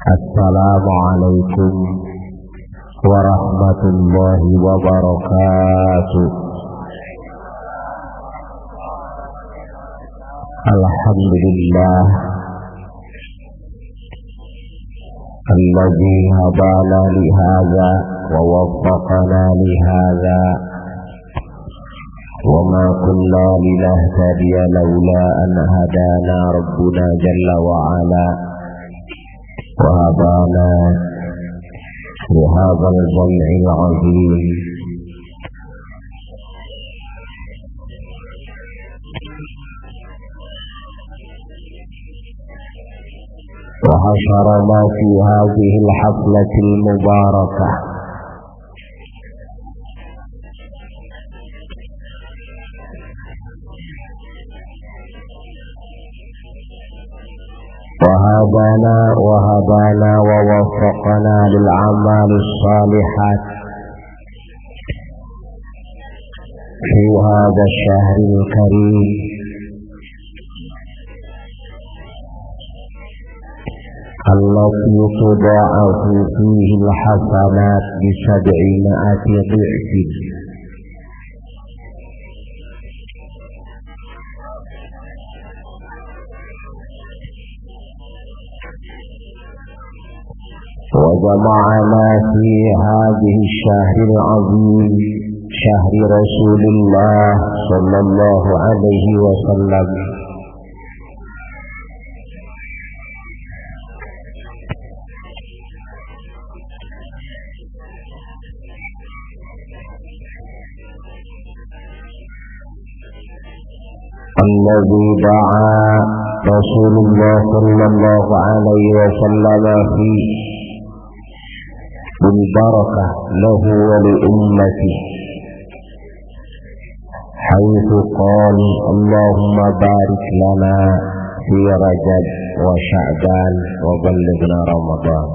السلام عليكم ورحمة الله وبركاته. الحمد لله الذي هدانا لهذا ووفقنا لهذا وما كنا لنهتدي لولا أن هدانا ربنا جل وعلا وهدانا لهذا الجمع العظيم. وحشرنا في هذه الحفلة المباركة وهدانا ووفقنا للأعمال الصالحات في هذا الشهر الكريم. التي تضاعف فيه الحسنات ب700 ضعف. وجمعنا في هذه الشهر العظيم شهر رسول الله صلى الله عليه وسلم الذي دعا رسول الله صلى الله عليه وسلم فيه بالبركة له ولأمته، حيث قال: اللهم بارك لنا في رجب وشعبان وبلغنا رمضان.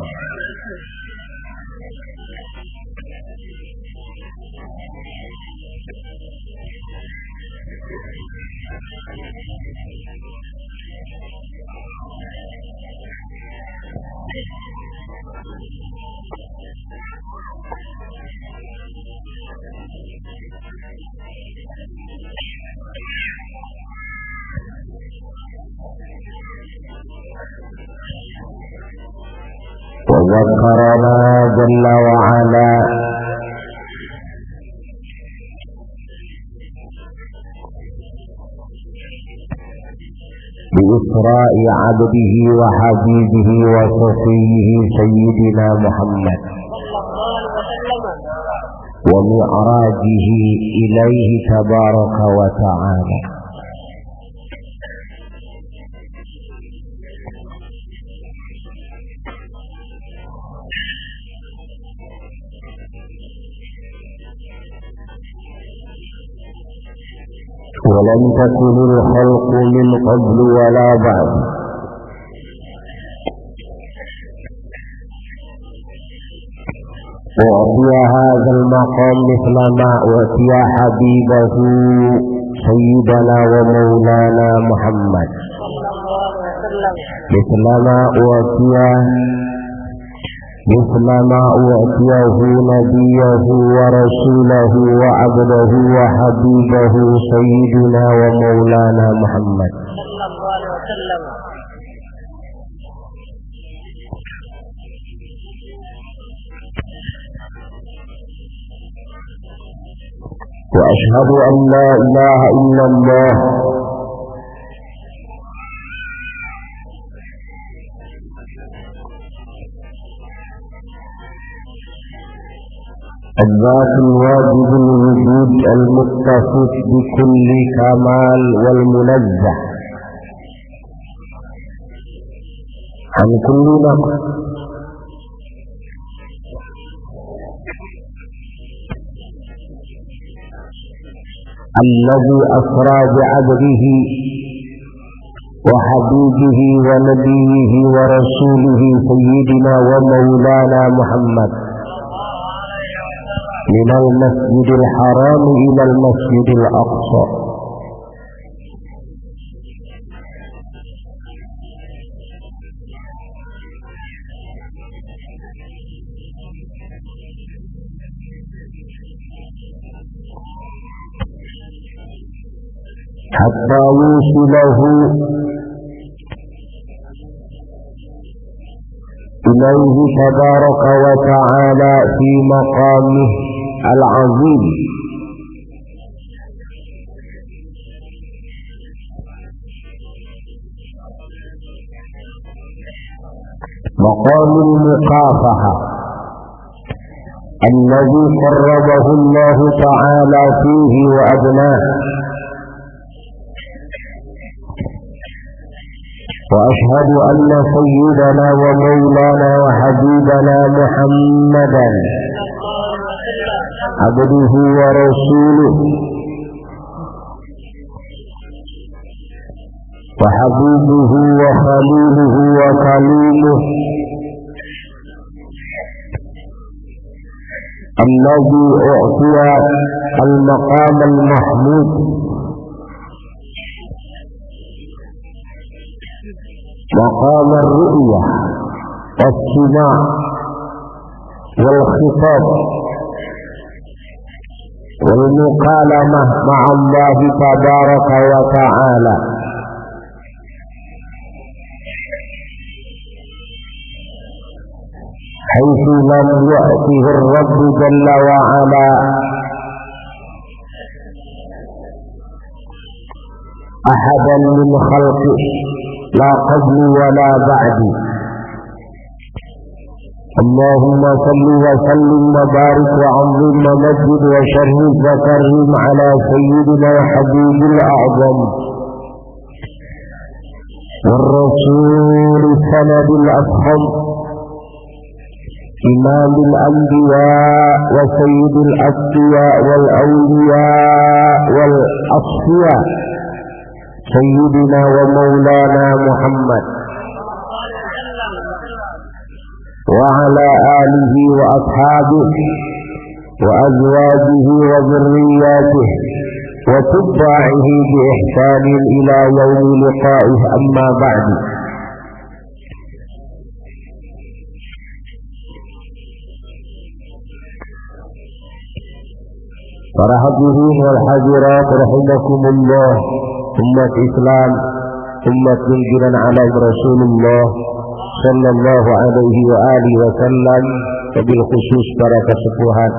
وذكرنا جل وعلا بإسراء عبده وحبيبه وصفيه سيدنا محمد ومعراجه إليه تبارك وتعالى. ولم تكن الخلق من قبل ولا بعد. أعطي هذا المقام مثل ما أعطي حبيبه سيدنا ومولانا محمد، مثل ما أعطيه نبيه ورسوله وعبده وحبيبه سيدنا ومولانا محمد. وأشهد أن لا إله إلا الله الذات الواجب الوجود المتصف بكل كمال والمنزه عن كل نقص، الذي أسرى بعبده وحبيبه ونبيه ورسوله سيدنا ومولانا محمد من المسجد الحرام إلى المسجد الأقصى. Hatta yusilahu إليه تبارك وتعالى في مقامه العظيم. مقام المكافحة الذي قربه الله تعالى فيه وأبناه. وأشهد أن سيدنا ومولانا وحبيبنا محمدا عبده ورسوله وحبيبه وخليله وكليمه الذي أعطي المقام المحمود مقام الرؤية والسماع والخطاب والمكالمة مع الله تبارك وتعالى. حيث لم يأته الرب جل وعلا أحدا من خلقه لا قبل ولا بعد. اللهم صل وسلم وبارك وعظم ومجد وشرف وكرم على سيدنا الحبيب الأعظم والرسول السند الأفخم إمام الأنبياء وسيد الأتقياء والأولياء والأصفياء سيدنا ومولانا محمد وعلى آله وأصحابه وأزواجه وذرياته وتبعه بإحسان إلى يوم لقائه. أما بعد، para hadirin wal hadirat rahimakumullah, umat Islam, umat junjungan alam Rasulullah sallallahu alaihi wa alihi wasallam, wabil khusus para kesepuhan,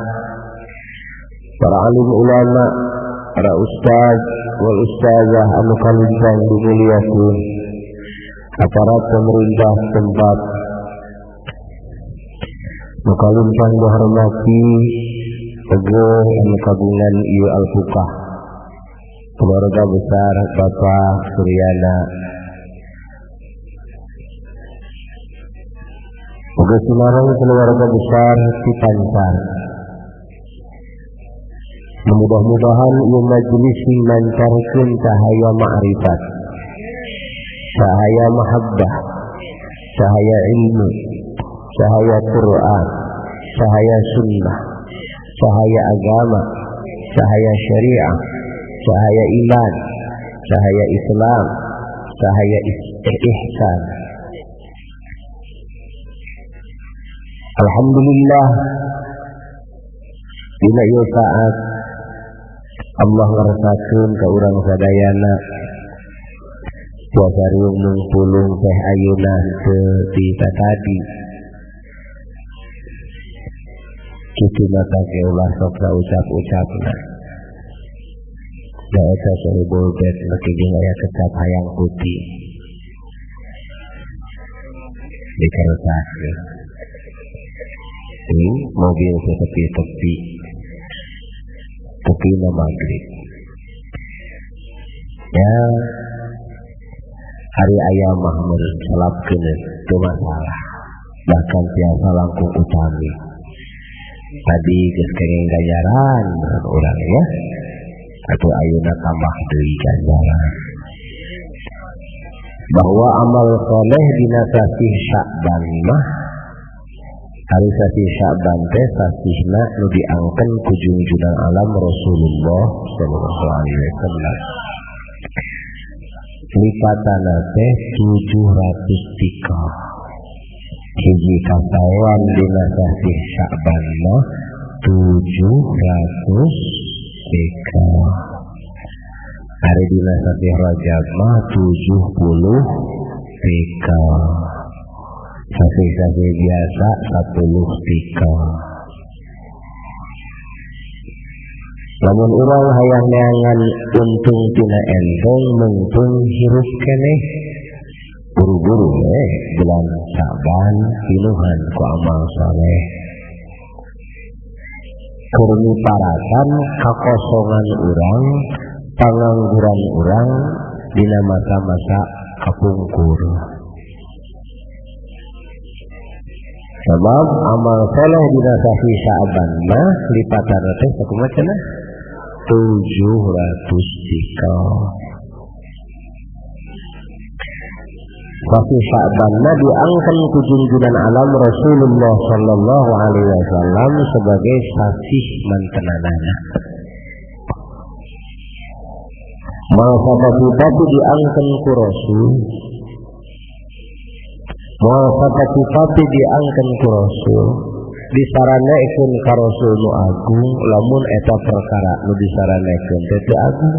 para alim ulama, para ustaz wal ustazah anu kalintang dimuliakeun, aparat pemerintah tempat nu kalintang dihormati, oge anu kagungan ieu al-fuqah, keluarga besar Bapak Suryana, oge sinareng keluarga besar Cipancar. Mudah-mudahan ieu majelis mancarkeun cahaya ma'rifat, cahaya mahabbah, cahaya ilmu, cahaya Quran, cahaya sunnah, cahaya agama, cahaya syariah, cahaya iman, cahaya Islam, cahaya ihsan. Alhamdulillah, dina ieu saat Allah ngarsakeun ka urang sadayana puasa riung mung pulung teh ayeuna teu ti tatadi. Kitu mata ge ulah sok ucap-ucapna. Da eta sohibul bait beki jeung aya kecap hayang putih. Dikeresakeun. Ini mobil sepi-tepi. Tepi na maghrib. Ya, hari ayam mah meureun salapkeun teu masalah. Bahkan tiasa langkung utami. Tadi geus kenging ganjaran urang ya. Atau ayeuna tambah deui ganjaran. Bahwa amal soleh dina sasih Sya'ban mah, hari sasih Sya'ban teh sasihna nu diangken ku junjungan alam Rasulullah sallallahu alaihi wasallam. Lipatana teh 700 tikal. Hiji kasaean dina sasih Sya'ban mah 700 tikal. Ari dina sasih Rajab mah 70 tikal. Sasih-sasih biasa 10 tikal. Lamun urang hayang neangan untung tina enteng mungtung hirup keneh buru-buru bulan Sya'ban pinuhan ku amal soleh. Keur miparatan kakosongan urang, pangangguran urang dina masa-masa kapungkur. Sebab amal soleh dina sasih Sya'ban mah lipatan teh sakumaha cenah? 700 tikal. Sasih Sya'ban mah diangken ku junjunan alam Rasulullah sallallahu alaihi wasallam sebagai sasih mantenanana. Mal sapati diangken ku Rasul. Mal sapati diangken ku Rasul. Disaranekeun ka Rasul nu agung lamun eta perkara nu disaranekeun teh teu agung.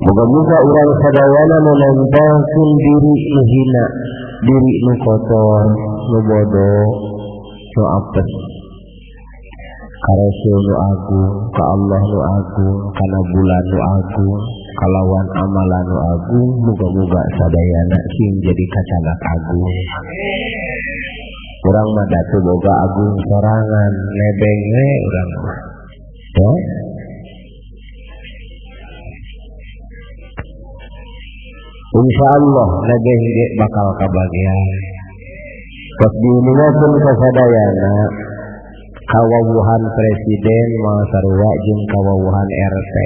Moga-moga urang sadayana nu nempelkeun diri nu hina, diri nu kotor, nu bodoh, nu apes ka Rasul nu agung, ka Allah nu agung, kana bulan nu agung, kalawan amalan nu agung, muga-muga sadayana sing jadi kacanak agung. Urang mah datu boga agung sorangan, nebeng we urang mah. Ya? Insyaallah nebeng ge bakal kabagian. Tos diuningakeun ka sadayana kawawuhan presiden moal sarua jeung kawawuhan RT.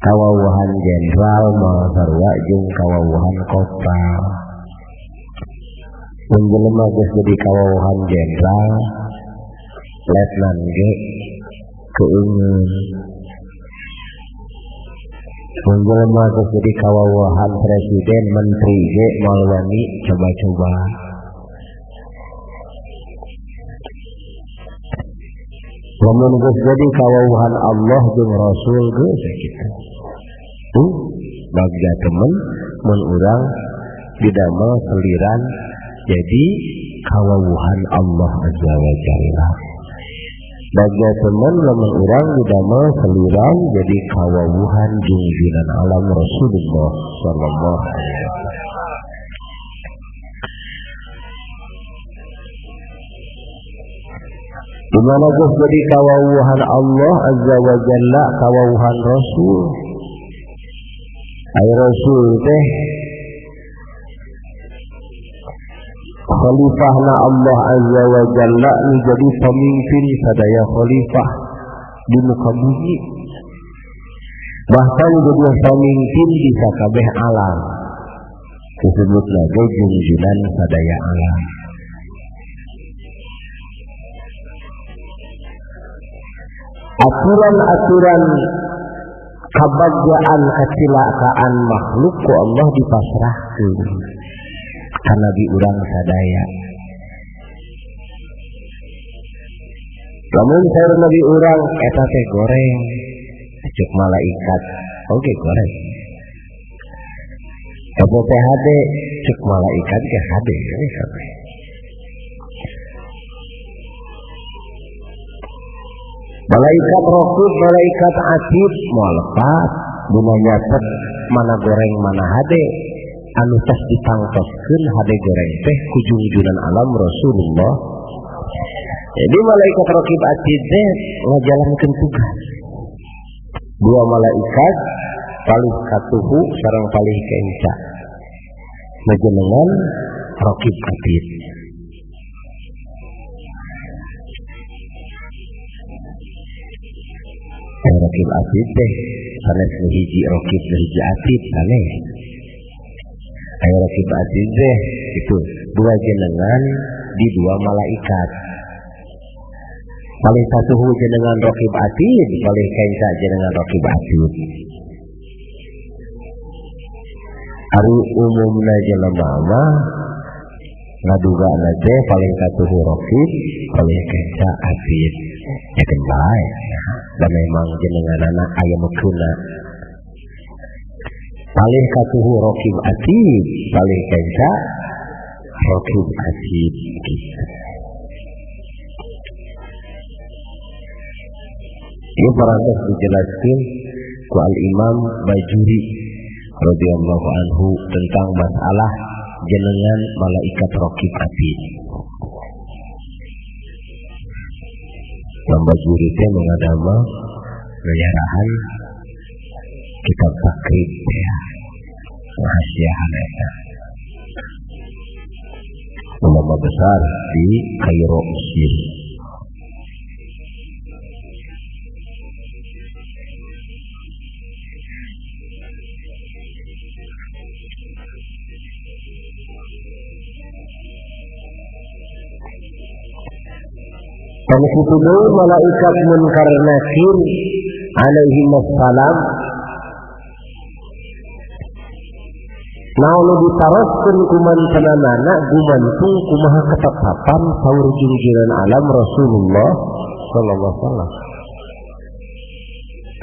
Kawawuhan jenderal moal sarua jeung kawawuhan kopral. Mun jelema geus jadi kawawuhan jenderal, letnan ge keungeun. Mun jelema geus jadi kawawuhan presiden, menteri ge moal wani coba-coba. Lamun geus jadi kawawuhan Allah jeung Rasul geus kitu. Bagja temen mun urang didamel seliran jadi kawawuhan Allah Azza wa Jalla. Bagja temen lamun urang didamel seliran jadi kawawuhan junjunan alam Rasulullah sallallahu alaihi wasallam. Di mana geus jadi kawawuhan Allah Azza wa Jalla, kawawuhan Rasul. Ai Rasul teh khalifahna Allah Azza wa Jalla nu jadi pemimpin sadaya khalifah di muka bumi. Bahkan jadi pemimpin di sakabeh alam. Disebut lagi junjunan sadaya alam. Aturan-aturan kabagjaan kecilakaan makhluk ku Allah dipasrahkeun ka nabi urang sadaya. Lamun saur nabi urang eta teh goreng, cek malaikat oge goreng. Eta teh hade, cek malaikat ge hade we kabeh. Malaikat raqib, malaikat atid moal lepat dina nyatet mana goreng mana hade. Anu tos ditangtoskeun hade goreng teh ku junjunan alam Rasulullah. Jadi malaikat raqib atid teh ngajalankeun tugas. Dua malaikat palih katuhu sareng palih kenca. Majenengan raqib atid. Raqib atid teh sanes nu hiji raqib nu hiji atid sanes. Aya raqib atid teh itu dua jenengan di dua malaikat. Palih satuhu jenengan raqib atid, palih kenca jenengan raqib atid. Ari umumna jelema mah ngadugana teh paling katuhu raqib, paling kenca atid. Ya kan bae. Da memang jenenganana aya nu keuna. Paling katuhu raqib atid, paling kenca raqib atid gitu. Ini parantos dijelaskan ku Al-Imam Bajuri radhiyallahu anhu tentang masalah jenengan malaikat raqib atid. Imam Bajuri teh mengadama menyarahan kitab takrib ya, rahasiahan eta. Ulama besar di Kairo, Mesir. Dan itu malaikat munkar nakir alaihi wassalam naon ditaroskeun kumantenanana gumantung kumaha ketetapan saur jungjunan alam Rasulullah sallallahu alaihi wasallam.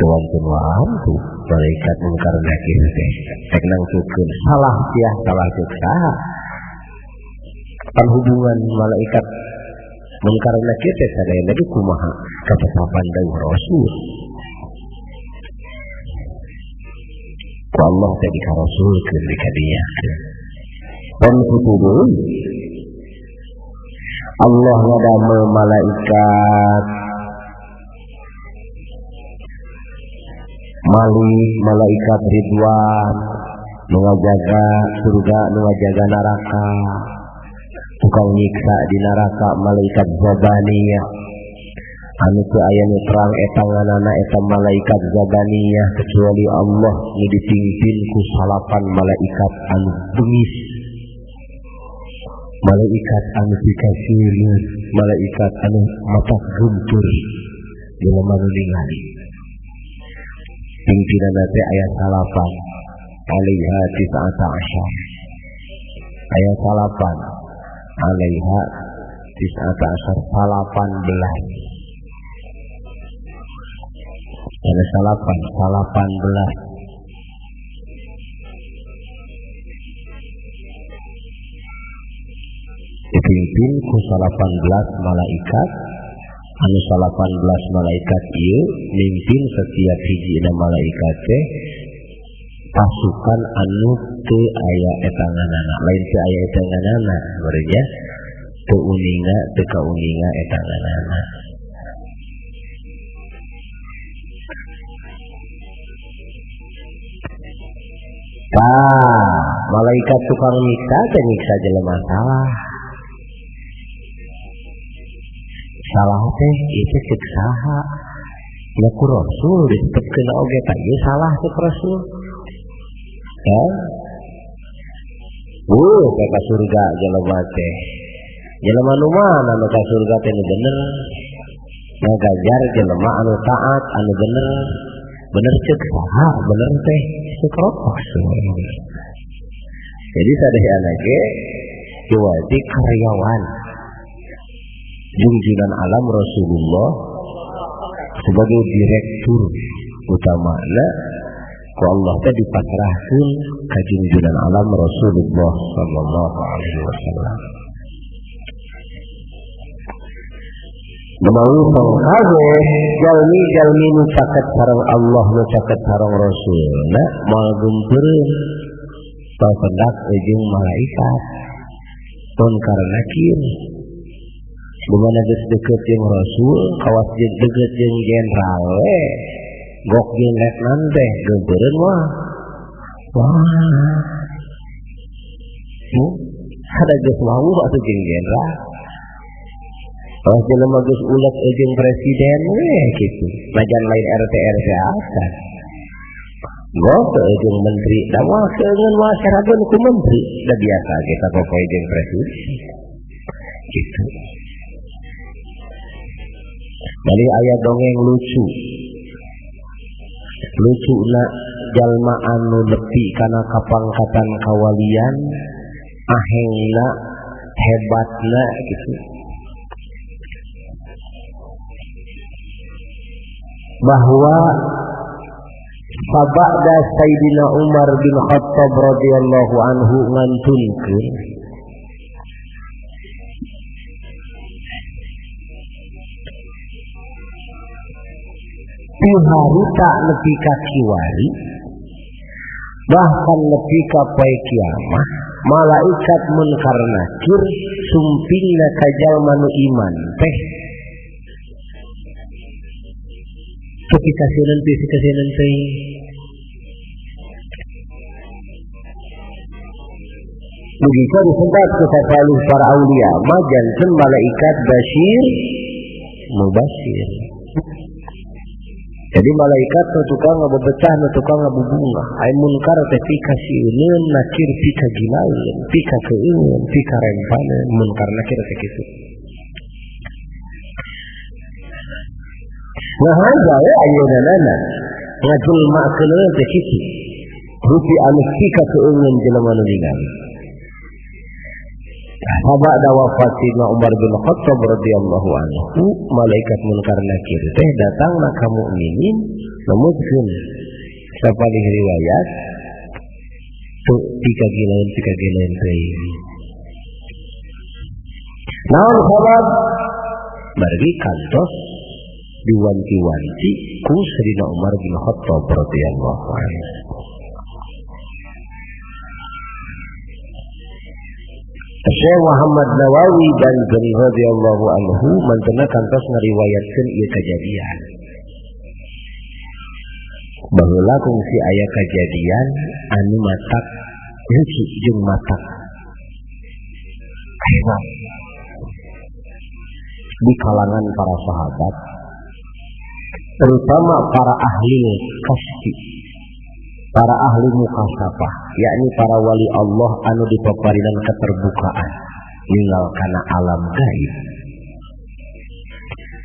Tuan-tuan tuh malaikat munkar nakir teh rek nangtukeun salah sia salah ceuk saha. Pan hubungan malaikat munkar nakir teh sadaya lagi kumaha ketetapan dawuh Rasul. Ku Allah teh dikarasulkeun di kadinya. Dan kitu deui Allah ngadamel malaikat Malik, malaikat Ridwan nu ngajaga surga, nu ngajaga neraka. Tukang nyiksa di neraka malaikat Zabaniyah. Anu teu aya nu terang eta nganana eta malaikat Zabaniyah kecuali Allah nu dipimpin ku salapan malaikat anu bengis. Malaikat anu pikasieun, malaikat anu mata guntur jelema nu ningali. Pimpinanna teh aya salapan, alaiha tis'ata asyar. Aya salapan, alaiha tis'ata asyar, 18. Ada salapan, 18. Dipimpin ku 18 malaikat. Anu 18 malaikat ieu mimpin setiap hijina malaikat teh pasukan anu teu aya etanganana, lain teu aya etanganana meureun teu uninga teu kauninga etanganana. Tah, malaikat tukang nyiksa teh nyiksa jelema salah. Salah teh itu cek saha? Ya ku Rasul ditetepkeun oge tah ieu salah cek Rasul. Ya. Ka surga jelema teh. Jelema nu mana nu ka surga teh nu bener? Ngajar jelema anu taat, anu bener. Bener cek saha? Bener teh cek Rasul. Jadi sadayana ge diwajib karyawan jungjunan alam Rasulullah sebagai direktur utamana ku Allah teh dipasrahkeun ka jungjunan alam Rasulullah sallallahu alaihi wasallam. Menawi pangkawe jalmi-jalmi nu caket sareng Allah nu caket sareng Rasulna moal gumpureun papendak jeung malaikat munkar nakir. Dimana geus deukeut jeung Rasul, kawas jeung deukeut jeung jenderal we, gok jeung letnan teh geumpeureun mah. Wah. Ada geus wawuh atuh jeung jenderal. Kawas jelema geus ulet jeung presiden we kitu. Najan lain RT RT acan. Gok jeung menteri, da moal keungeun moal sarageun ku menteri, da biasa ge sapopoe jeung presiden. Gitu. Bali aya dongeng lucu. Lucu na jalma anu nepi kana kapangkatan kawalian ahengna hebatna gitu. Bahwa sabada Sayyidina Umar bin Khattab radhiyallahu anhu ngantunkeun ti harita nepi ka kiwari bahkan nepi ka poe kiamah malaikat munkar nakir sumpingna ka jalma nu iman teh ketika sieun teh sieun teh begitu disendat ku sapalih para aulia mah janten malaikat basyir mubasir. Jadi malaikat nu tukang ngabebetah nu tukang ngabubungah. Ai munkar teh pika sieuneun nakir pika gilaeun pika keueun pika rempaneun munkar nakir teh kitu. Nah haja we ayeuna ngajelmakeun teh kitu. Rupi anu pika keueun jelema nu ningali. Sabada wafat Sayyidina Umar bin Khattab radhiyallahu anhu, malaikat munkar nakir teh datang ka mukminin numutkeun sapalih riwayat tuh tiga gilain teh. Naon sabab? Bargi kantos diwanti-wanti ku Sayyidina Umar bin Khattab radhiyallahu anhu. Syekh Muhammad Nawawi dan radhiyallahu anhu mantena kantos ngariwayatkeun ieu kejadian. Baheula kungsi aya kejadian anu matak lucu jeung matak hebat di kalangan para sahabat, terutama para ahli kasbi, para ahli mukasabah, yakni para wali Allah anu dipaparinan keterbukaan ninggal kana alam gaib.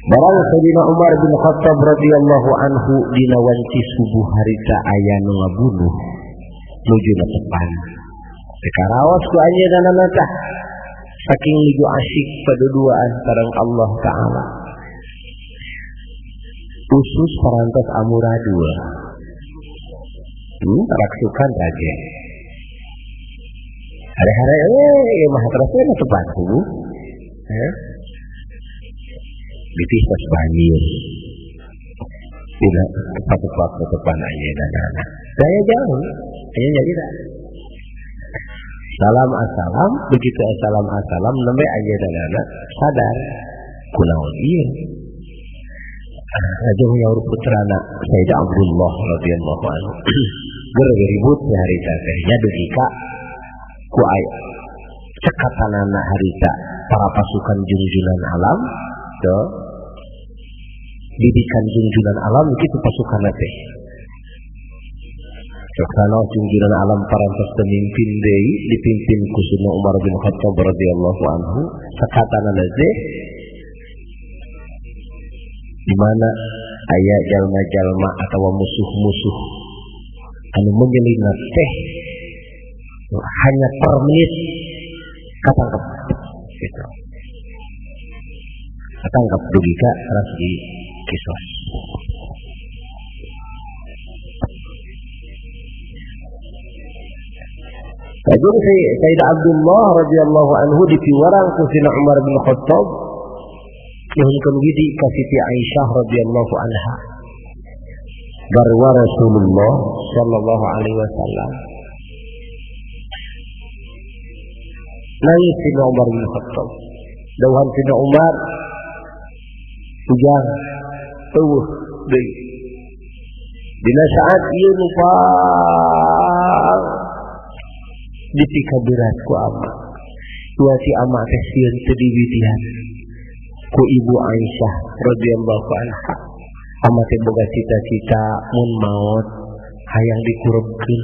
Barang Sayyidina Umar bin Khattab radhiyallahu anhu dina wanci subuh harita aya nu ngabunuh nuju netepan. Teu karaos ku anjeunna tah saking nuju asyik paduduaan sareng Allah Ta'ala. Usus parantos amuradul. Raksukan raja. Hari-hari ieu mah terus we tepat subuh. Bitih pas banjir. Tidak tepat-tepat tepan ayeuna. Saya jauh, aya jadi tak. Salam assalam, begitu assalam assalam nembe ayeuna sadar kunaon ieu. Aja nyaur putrana Sayyid Abdullah radhiyallahu anhu. Ger ribut harita teh nya dugi ka ku aya cekatanana harita para pasukan junjunan alam tuh didikan junjunan alam kitu pasukan teh. Soksana junjunan alam parantos pemimpin deui dipimpin ku Sayyidina Umar bin Khattab radhiyallahu anhu cekatanana teh di mana aya jalma-jalma atau musuh-musuh anu menyelinap teh hanya per menit katangkep gitu. Katangkep dugi ka ras di kisos. Jadi Sayyid Abdullah radhiyallahu anhu dipiwarang ku Sayyidina Umar bin Khattab nyuhunkeun widi ka Siti Aisyah radhiyallahu anha garwa Rasulullah sallallahu alaihi wasallam. Nangis Sayyidina Umar bin Khattab. Dawuhan Sayyidina Umar ujang eueuh deui. Dina saat ieu nu pang dipikaberat ku ama. Dua si ama teh sieun teu diwidian ku Ibu Aisyah radhiyallahu anha. Ama teh boga cita-cita mun maot hayang dikurebkeun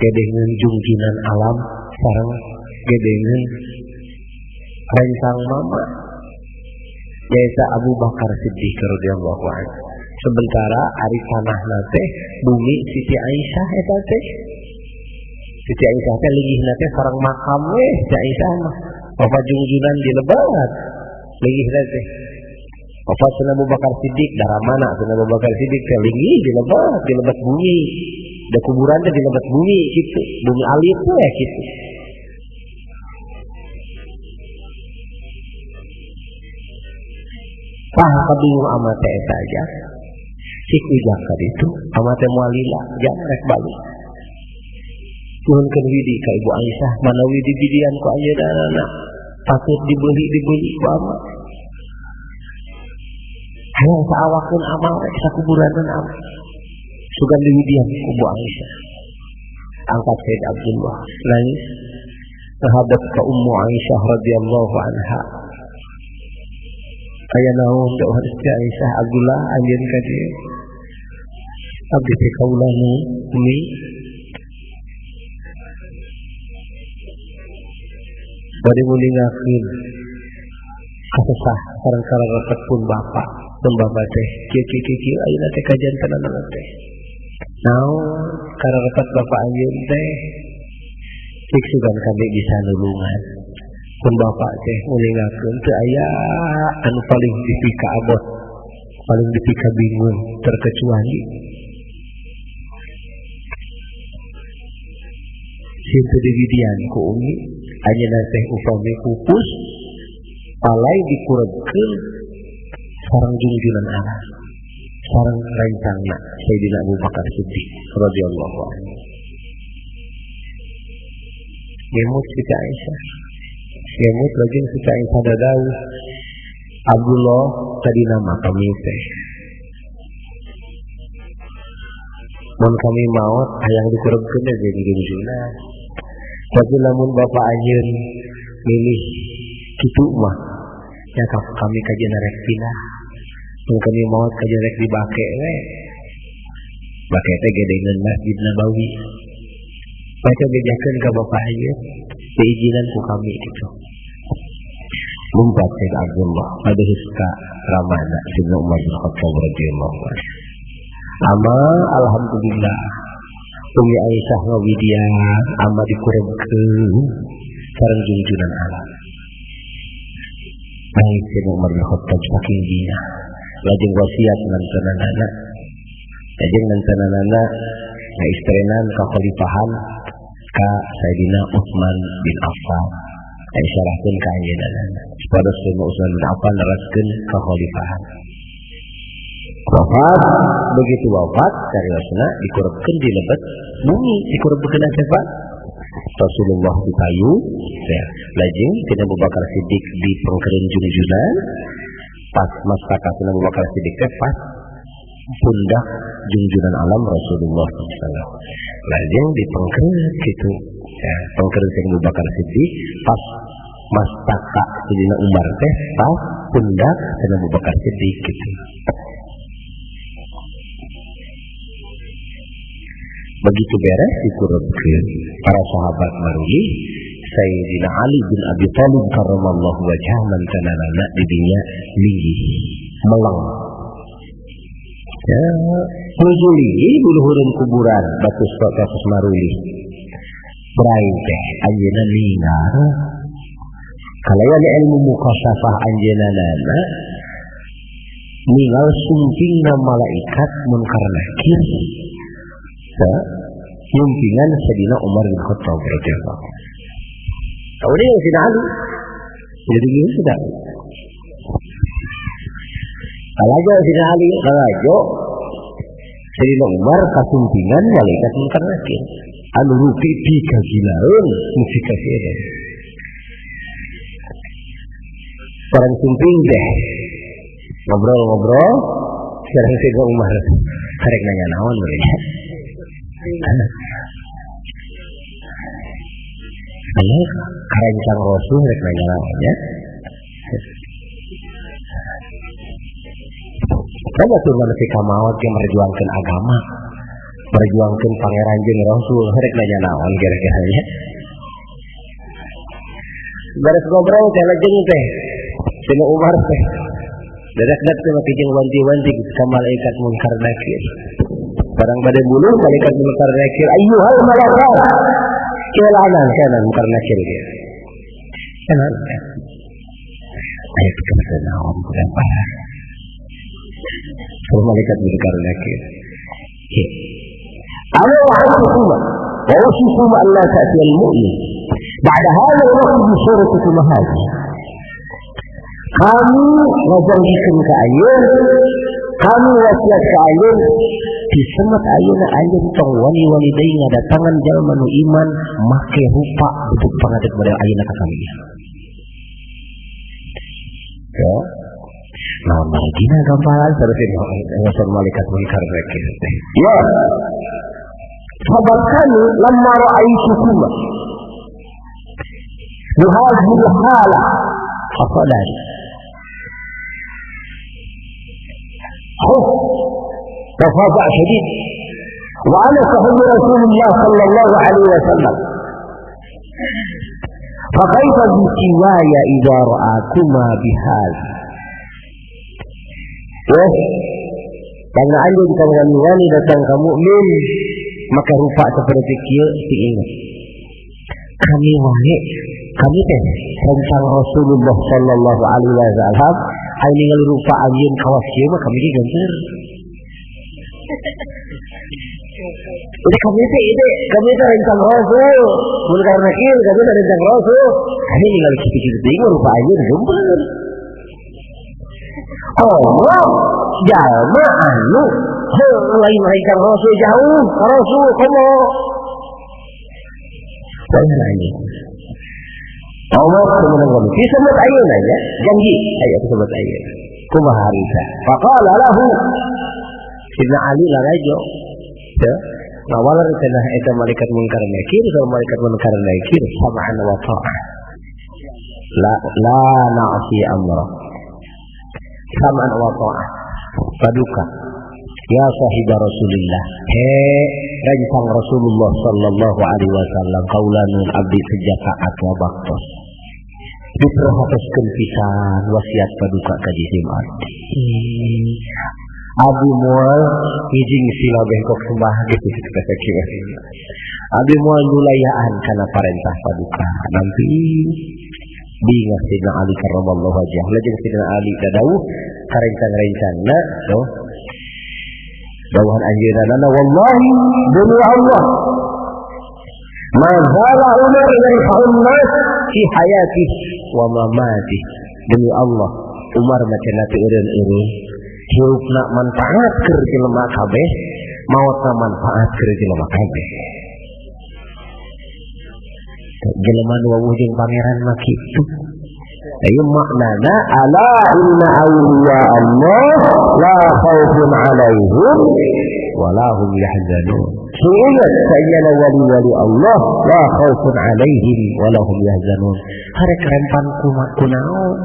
gedengeun jungjunan alam sareng gedengeun rencang mama nyaeta Abu Bakar Siddiq radhiyallahu anhu. Sementara ari tanahna teh bumi Siti Aisyah eta teh. Siti Aisyah teh linggihna teh sareng makam we Siti Aisyah mah. Bapak jungjunan di lebat linggihna teh. Bapak Sayyidina Abu Bakar Siddiq darah mana Sayyidina Abu Bakar Siddiq teh linggih di lebat bumi. Da kuburan teh di lebat bumi kitu, bumi alit we kitu. Tah kabingung ama teh eta aja. Cik ujang ka ditu, ama teh moal lila, jangan rek balik. Nuhunkeun widi ka Ibu Aisyah, mana widi bidian ku ayeuna patut dibeli ku ama. Hayang saawakeun amal rek sakuburaneun amal. Sugan diwidian ku Ibu Aisyah. Angkat Sayyid Abdullah nangis terhadap ka Ummu Aisyah radhiyallahu anha. Aya naon doa Siti Aisyah Abdullah anjeun ka dieu. Abdi teh kaula nu umi bade mulingakeun kasesah sareng kararepet pun bapa. Pun bapa teh kieu kieu kieu ayeuna teh kajantenanana teh. Naon kararepet bapa anjeun teh cik sugan kami bisa nulungan. Pun bapak teh mulingakeun teu aya anu paling dipika abot, paling dipika bingung terkecuali sieun diwidian ku umi anjeunna teh upami pupus palai dikurebkeun sareng jungjunan arah sareng rencangna Sayyidina Abu Bakar Siddiq radhiyallahu anhu. Ngemut Siti Aisyah, ngemut lagi Siti Aisyah dadau Abdullah tadi nama kami teh. Mun kami maot hayang dikurebkeun teh jadi jungjunan. Tapi lamun bapak anjeun milih kitu mah ya kami kajian rek pindah. Mun kami maot kajian rek dibake we. Bake teh gedengeun Masjid Nabawi. Baca bejakeun ka bapak anjeun diizinan ku kami gitu. Lumpat Sayyid Abdullah pada hiska ramana Sayyidina Umar bin Khattab radhiyallahu anhu. Ama alhamdulillah Umi Aisyah ngawidian ama dikurebkeun sareng jungjunan alam. Baik Sayyidina Umar bin Khattab saking dina lajeng wasiat nantenanana. Lajeng nantenanana ngaistrenan ka khalifahan ka Sayyidina Utsman bin Affan. Aisyarahkeun ka anjeunna. Supados Sayyidina Utsman bin Affan neraskeun ka khalifahan. Wafat, begitu wafat kariosna dikurebkeun di lebet bumi, dikurebkeun siapa? Rasulullah ditayu, ya. Lajeng Sayyidina Abu Bakar Siddiq di pengkereun jungjunan, pas mastaka Sayyidina Abu Bakar Siddiq teh pas pundak jungjunan alam Rasulullah sallallahu. Lajeng di pengkereun kitu, ya, pengkereun Sayyidina Abu Bakar Siddiq pas mastaka Sayyidina Umar teh pas pundak Sayyidina Abu Bakar Siddiq kitu. Begitu beres dikurebkeun para sahabat maruli Sayyidina Ali bin Abi Thalib karramallahu wajhah mantanana di dinya linggih meleng. Ya, nuju linggih buluhureun kuburan batus batus maruli. Berai teh anjeunna ningal. Kalayan ilmu mukasyafah anjeunna ningal sumpingna malaikat munkar nakir. Nyumpingan Sayyidina Umar bin Khattab radhiyallahu anhu. Tahu dia Sayyidina Ali. Jadi gini sudah. Kalau aja Sayyidina Ali, kalau aja Sayyidina Umar kasumpingan malaikat munkar nakir. Anu rupi dikagilaeun mesti kasih edan. Orang sumping deh. Ngobrol-ngobrol sekarang Sayyidina Umar karek nanya naon mereka. Ayo karancang Rasul rek nanya naon ya. Kan atuh manusia maot ge merjuangkeun agama, merjuangkeun pangeran jeung Rasul rek nanya naon kira-kira nya. Beres ngobrol teh lajeng teh Sayyidina Umar teh Dadak-dak teh make jeung wanti-wanti ka malaikat munkar nakir. Barang bade bunuh malaikat munkar nakir, ayyuhal malaikat. Kelanan kanan munkar nakir dia. Kanan. Ayat kata naon kurang parah. Kalau malaikat munkar nakir. Ana wa'adtukum wa usikum an la ta'ti al-mu'min. Ba'da hadha al-waqt bi suratikum hadhihi. Kami ngajanjikeun ka ayeuna, kami wasiat ka ayeuna, disemet ayeuna anjeun tong wani-wani deui ngadatangan jalma nu iman make rupa bentuk pangadeg model ayeuna ka kami. Ya. Naon margina gampalan saresin ngason malaikat munkar nakir teh. Ya. Sahabat kami lamma ra'aitukum bihadhihi al-hala faqalan خوف تفاجأ شديد وأنا صحب رسول الله صلى الله عليه وسلم فكيف بسواي إذا رآكما بهذا. Ya, karena anjeun kang wani datang ka mukmin maka rupa seperti kieu diingat. Kami wae, kami teh rencang Rasulullah sallallahu alaihi wasallam aya ningali rupa anjeun kawas kieu mah kami ge geunteur. Jadi kami teh ide, kami teh rencang Rasul, mun karena kieu kami teh rencang Rasul, kami ningali kitu-kitu teuing rupa anjeun geumpeur. Oh, jalma anu heuh lain rencang Rasul jauh, ka Rasul komo. Wayah nanya. Allah temenang kami. Disebut ayeuna nya, janji aya disebut ayeuna. Kumaha harita? Faqala lahu Sidna Ali larajo. Ya, ngawaler cenah eta malaikat munkar nakir sama malaikat munkar nakir sam'an wa ta'ah. La la na'si amra. Sam'an wa ta'ah. Paduka. Ya sahib Rasulillah. He rencang Rasulullah sallallahu alaihi wasallam kaulanun abdi sejak taat wa baktos. Diperhatoskeun pisan wasiat paduka ka jisim abdi. Abdi moal hijing sila bengkok sembah gitu kata kieu. Abdi moal nulayaan kana parentah paduka. Nanti bingah Sidna Ali karramallahu wajhah. Lajeng Sidna Ali dadawuh karencang-rencangna tuh. Dawuhan anjeunna wallahi demi Allah ma zala Umar yarfa'un nas fi hayatihi wa mamatihi. Demi Allah Umar mah cenah teu eureun-eureun hirupna manfaat keur jelema kabeh, maotna manfaat keur jelema kabeh. Jelema nu wawuh jeung pangeran mah kitu. Ayo maknana ala inna awliya Allah la khaufun alaihim wa la hum yahzanun. Ingat sayyana wali-wali Allah la khaufun alaihim wa la hum yahzanun. Harek rempan kunaon?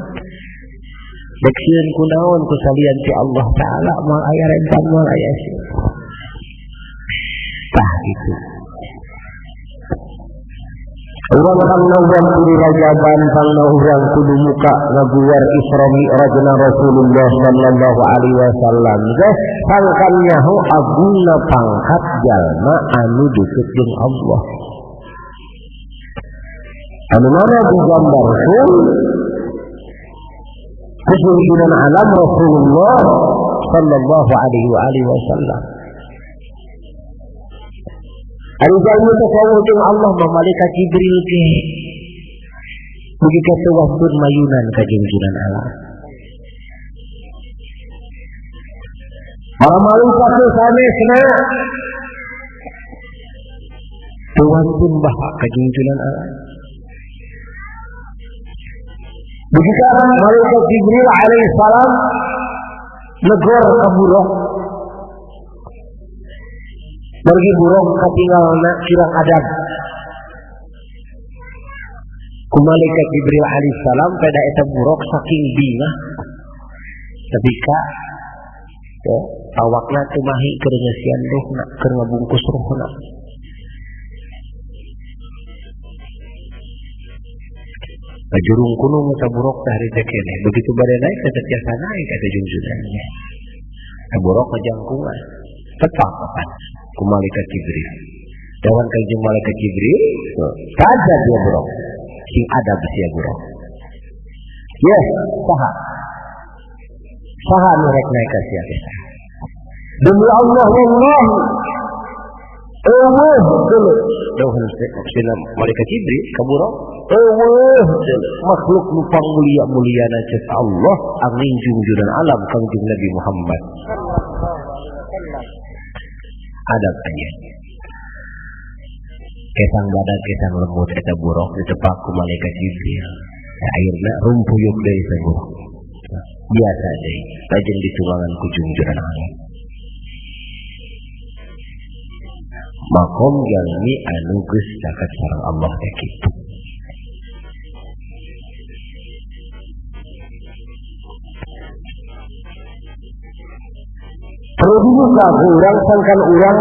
Dek sieun kunaon ku salian ti Allah Ta'ala moal aya rempan moal aya sieun. Tah itu. Urang pangna urang kudu rajaban pangna urang kudu muka ngaguar Isra Mi'rajna Rasulullah sallallahu alaihi wasallam. Teh pangkan nyaho agungna pangkat jalma anu deket jeung Allah. Anu mana digambarkeun kepemimpinan alam Rasulullah sallallahu alaihi wa alihi wasallam. Ari jalmi tasawuf jeung Allah mah malaikat Jibril ge. Mugi ka teu wantun mayunan ka jungjunan alam. Para malaikat teu sanesna teu wantun baha ka jungjunan alam. Mugi ka malaikat Jibril alaihi salam negor ka buruk. Pergi burung katinggalna kirang adab. Ku malaikat Jibril alaihissalam pada eta buruk saking bingah. Tapi ka ya, awakna teu mahi keur ngeusian ruhna, keur ngabungkus ruhna. Jurung gunung eta buruk teh hari teh keneh. Begitu bade naik teh tiasa naik eta jungjungannya. Buruk ngajangkungan. Tepak kapan ku malaikat Jibril. Dawan kanjeng malaikat Jibril, kada dia buruk. Sing adab sia buruk. Yes, saha. Saha nu rek naik ka sia teh. Demi Allah wallahi eueuh geuleuh. Dawuhan sina malaikat Jibril ka buruk, eueuh makhluk nu pangmulia-muliana ceuk Allah anginjung junan alam kangjeng Nabi Muhammad. Adab aja. Kesang badak kesang lemut eta buruk ditepak ku malaikat Jibril. Akhirna rumpuyuk deui eta buruk. Biasa deui, lajeng ditunggangan ku jungjuran alam. Makom jalmi anu geus caket sareng Allah teh kitu. Perlu dibuka ku urang sangkan urang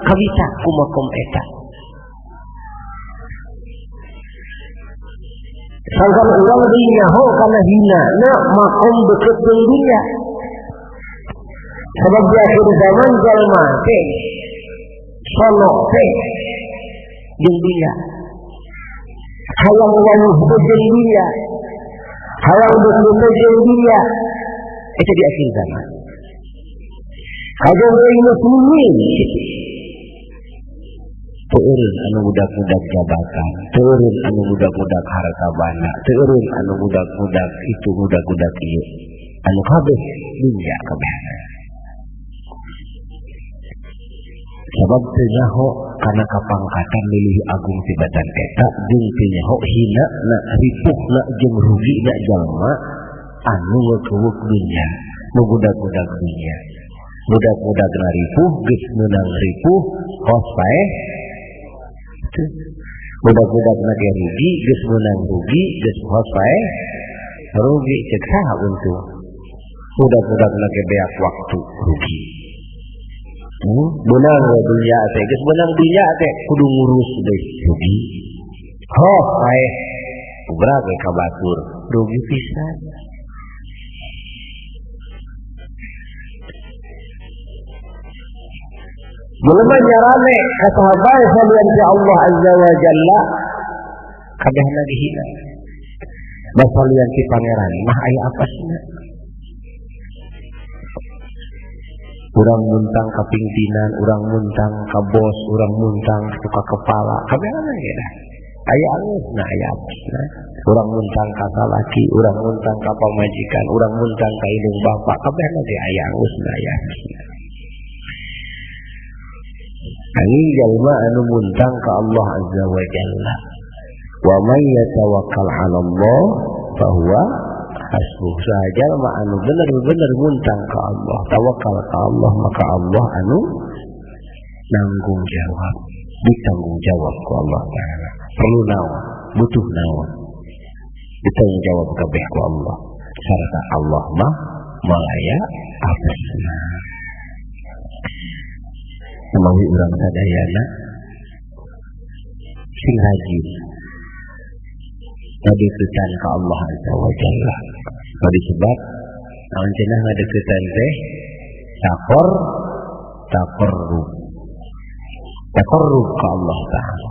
kabita ku makom eta. Sangkan urang deui nyaho kana hina na makom deket jeung dunya. Sebab di akhir zaman jalma teh sono teh jeung dunya. Hayang wawuh teh jeung dunya. Hayang deket teh jeung dunya. Eta di akhir zaman. Hayang deui muslimin teureun anu budak-budak jabatan, teureun anu budak-budak harta banda, teureun anu budak-budak itu budak-budak ieu. Anu kabeh dunya kabehna. Sabab teu nyaho kana kapangkatan leuwih agung tibatan eta jeung teu nyaho hina na ripuhna jeung rugina jalma anu ngeukeuk dunya, nu budak-budak dunya. Budak-budak ripuh geus meunang ripuh kos paeh. Budak-budak nage rugi geus meunang rugi geus kos paeh rugi ceuk saha untung. Budak-budak nage beak waktu rugi. Beunang we dunya teh geus meunang dunya teh kudu ngurus deui rugi. Kos paeh ubrag we ka batur rugi pisan. Jelema nyarame ka sahabat salian ti Allah Azza wa Jalla kabehna dihina. Basalian ti pangeran mah aya apasna. Urang muntang ka pimpinan, urang muntang ka bos, urang muntang ka kepala, kabehna ge dah. Aya angeusna aya apasna. Urang muntang ka salaki, urang muntang ka pamajikan, urang muntang ka indung bapa, kabehna ge aya angeusna aya apasna. Angin jalma anu muntang ka Allah Azza wa Jalla. Wa may yatawakkal 'ala Allah fa huwa hasbuh. Saha jalma anu bener-bener muntang ka Allah, tawakal ka Allah, maka Allah anu nanggung jawab, ditanggung jawab ku Allah Ta'ala. Perlu naon, butuh naon, ditanggung jawab kabeh ku Allah. Sarta Allah mah malaya apesna. Melalui urang sadayana sing rajin ngadeukeutan ka Allah Azza wa Jalla. Bagi sebab naon cenah ngadeukeutan teh taqarrub. Taqarrub ka Allah Ta'ala.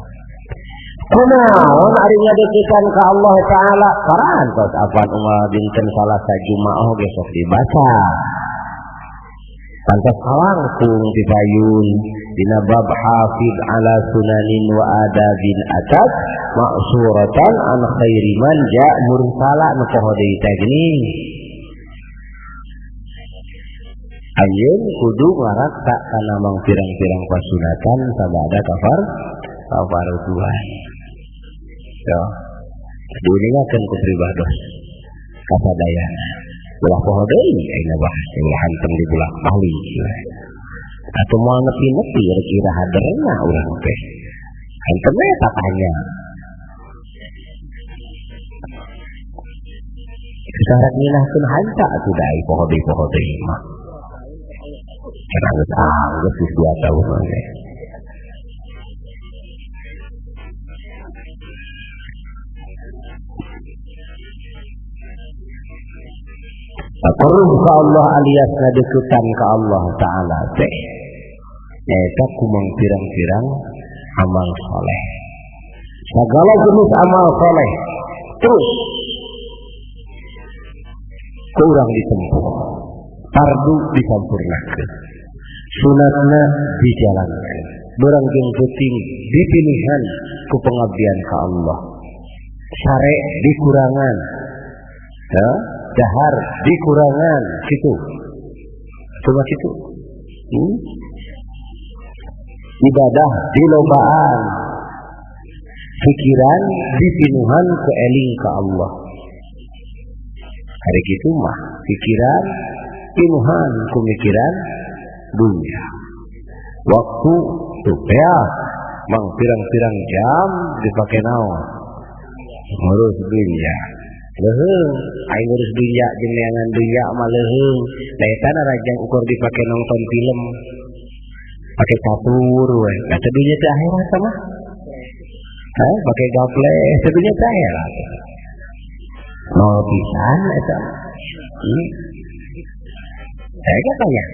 Kunaon ari ngadeukeutan ka Allah Ta'ala? Parantos apan unggal dinten Salasa Jumaah ge sok dibaca. Pantas kalangkung dipayun dina bab hafid ala sunanin wa adabin atat maksuratan an khairi man ja mursala nu poho deui teh geuning. Anjeun kudu ngarakta kana mang pirang-pirang pasunatan sabada kafar kafarduan. Yo. Diuningakeun ku pribados kasadayana. Ulah poho deui ayeuna bahas ulah hantem di bulah bali. Atau moal nepi-nepi rek iraha derna urang teh. Hantem we tatanya. Sarat nginahkeun hanca atuh da ai poho deui mah. Cenah geus anggeus geus 2 tahun mah. Taqarrub ka Allah alias ngadeukeutan ka Allah Ta'ala teh nyaeta kumang pirang-pirang amal soleh. Segala jenis amal soleh terus kurang ditempuh, fardu disampurnakeun, sunatna dijalankan, berang jeung peuting dipilihan ku pengabdian ka Allah, sare dikurangan, ya, dahar dikurangan, kitu. Cuma kitu. Ibadah dilobaan, pikiran dipinuhan ku eling ka Allah. Hari kitu mah pikiran pinuhan ku mikiran dunia. Waktu tuh ya, mang pirang-pirang jam dipake naon? Ngurus dunia. Leuheung, aing ngurus dunia jeung neangan dunia mah leuheung. Da eta rajang ukur dipake nonton film. Pake catur we. Da teh dunia teh akhirat mah. Hah, pake gaple, teh dunia teh akhirat. Nol pisan eta. Saya kan tanya.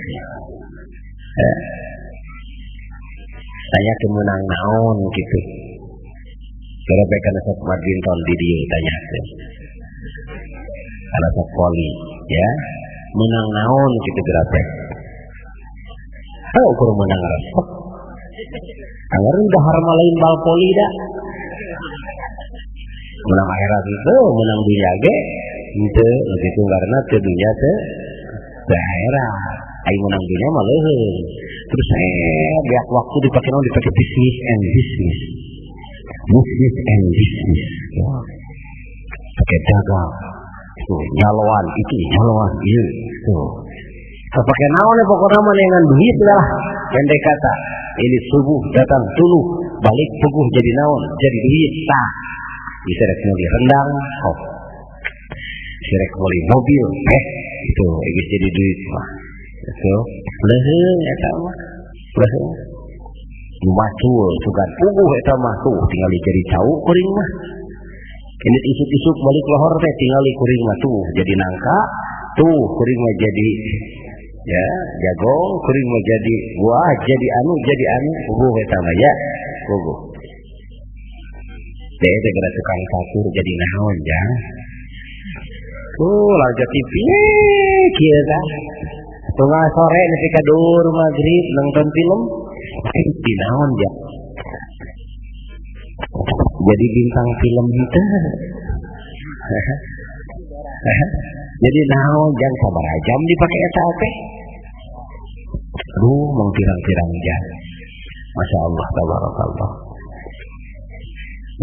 Tanya ke menang naon gitu. Kira baik kana sok badminton di dieu tanya ke. Kana sok voli ya. Menang naon gitu gerapek. Oh, ukur menang resep. Anggar dahar mah lain bal voli da. Menang akhirat itu, menang dunia ge henteu begitu karena teu dunia teu akhirat. Ai menang dunia mah leuheung. Terus banyak waktu dipakai naon, dipakai bisnis and bisnis. Bisnis and bisnis. Wah. Pakai dagang. Tuh, nyaloan itu, nyaloan ieu. Tuh. Pakai naon ya pokoknya mah neangan duit lah. Pendek kata, ini subuh datang tuluh, balik puguh jadi naon, jadi duit tah. Bisa rek meuli rendang, sok. Bisa rek meuli mobil, itu geus jadi duit mah. Itu leuheung eta mah. Leuheung. Nu macul sugan puguh eta mah tuh tinggal jadi cau kuring mah. Ini isuk-isuk balik lohor teh tinggal kuring mah tuh jadi nangka, tuh kuring mah jadi ya jago, kuring mah jadi buah, jadi anu puguh eta mah ya, puguh. Teh teh gara tukang catur jadi naon jang. Tuh lanjut TV kieu tah. Tengah sore nepi ka dur maghrib nonton film, di naon jang. Jadi bintang film teh. Jadi naon jang sabaraha jam dipake eta teh. Aduh, mong pirang-pirang jam. Masya Allah, tabarakallah.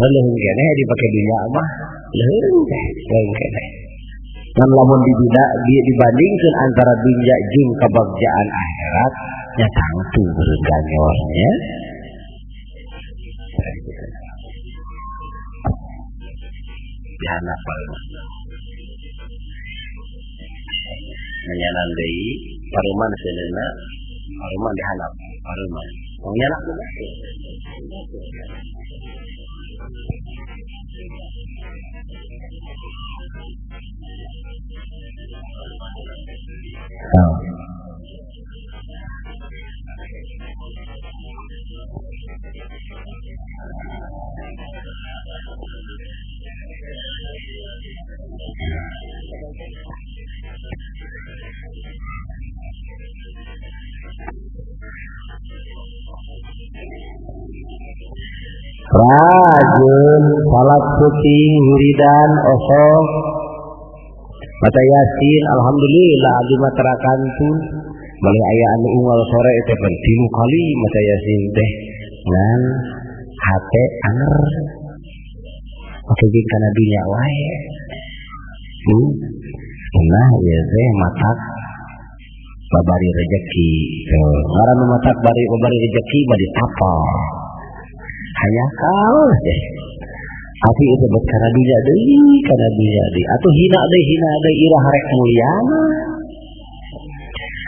Leuheung keneh dipake dunya mah, leuheung teh, leuheung keneh. Ngan lamun dibandingkeun antara dunya jeung kebagjaan akhirat, nya tangtu beureun ganyornya. Dihandap paruman. Menyanan deui paruman seuneuhna, paruman dihandap paruman. Tong nyanak mah. Oh. Rajin salat peuting wiridan osok maca yasin, alhamdulillah abdi mah tara kantun. Balik aya anu unggal sore teh pan 3 kali maca yasin teh ngan hate anger pake jeung kana dunya wae. Nah ieu teh matak babari rejeki. Ngaran matak babari rejeki bari tapal. Hayakal deh. Tapi itu buat karena dunia deui, karena dunia deui. Atuh hina deui iraha rek mulyana.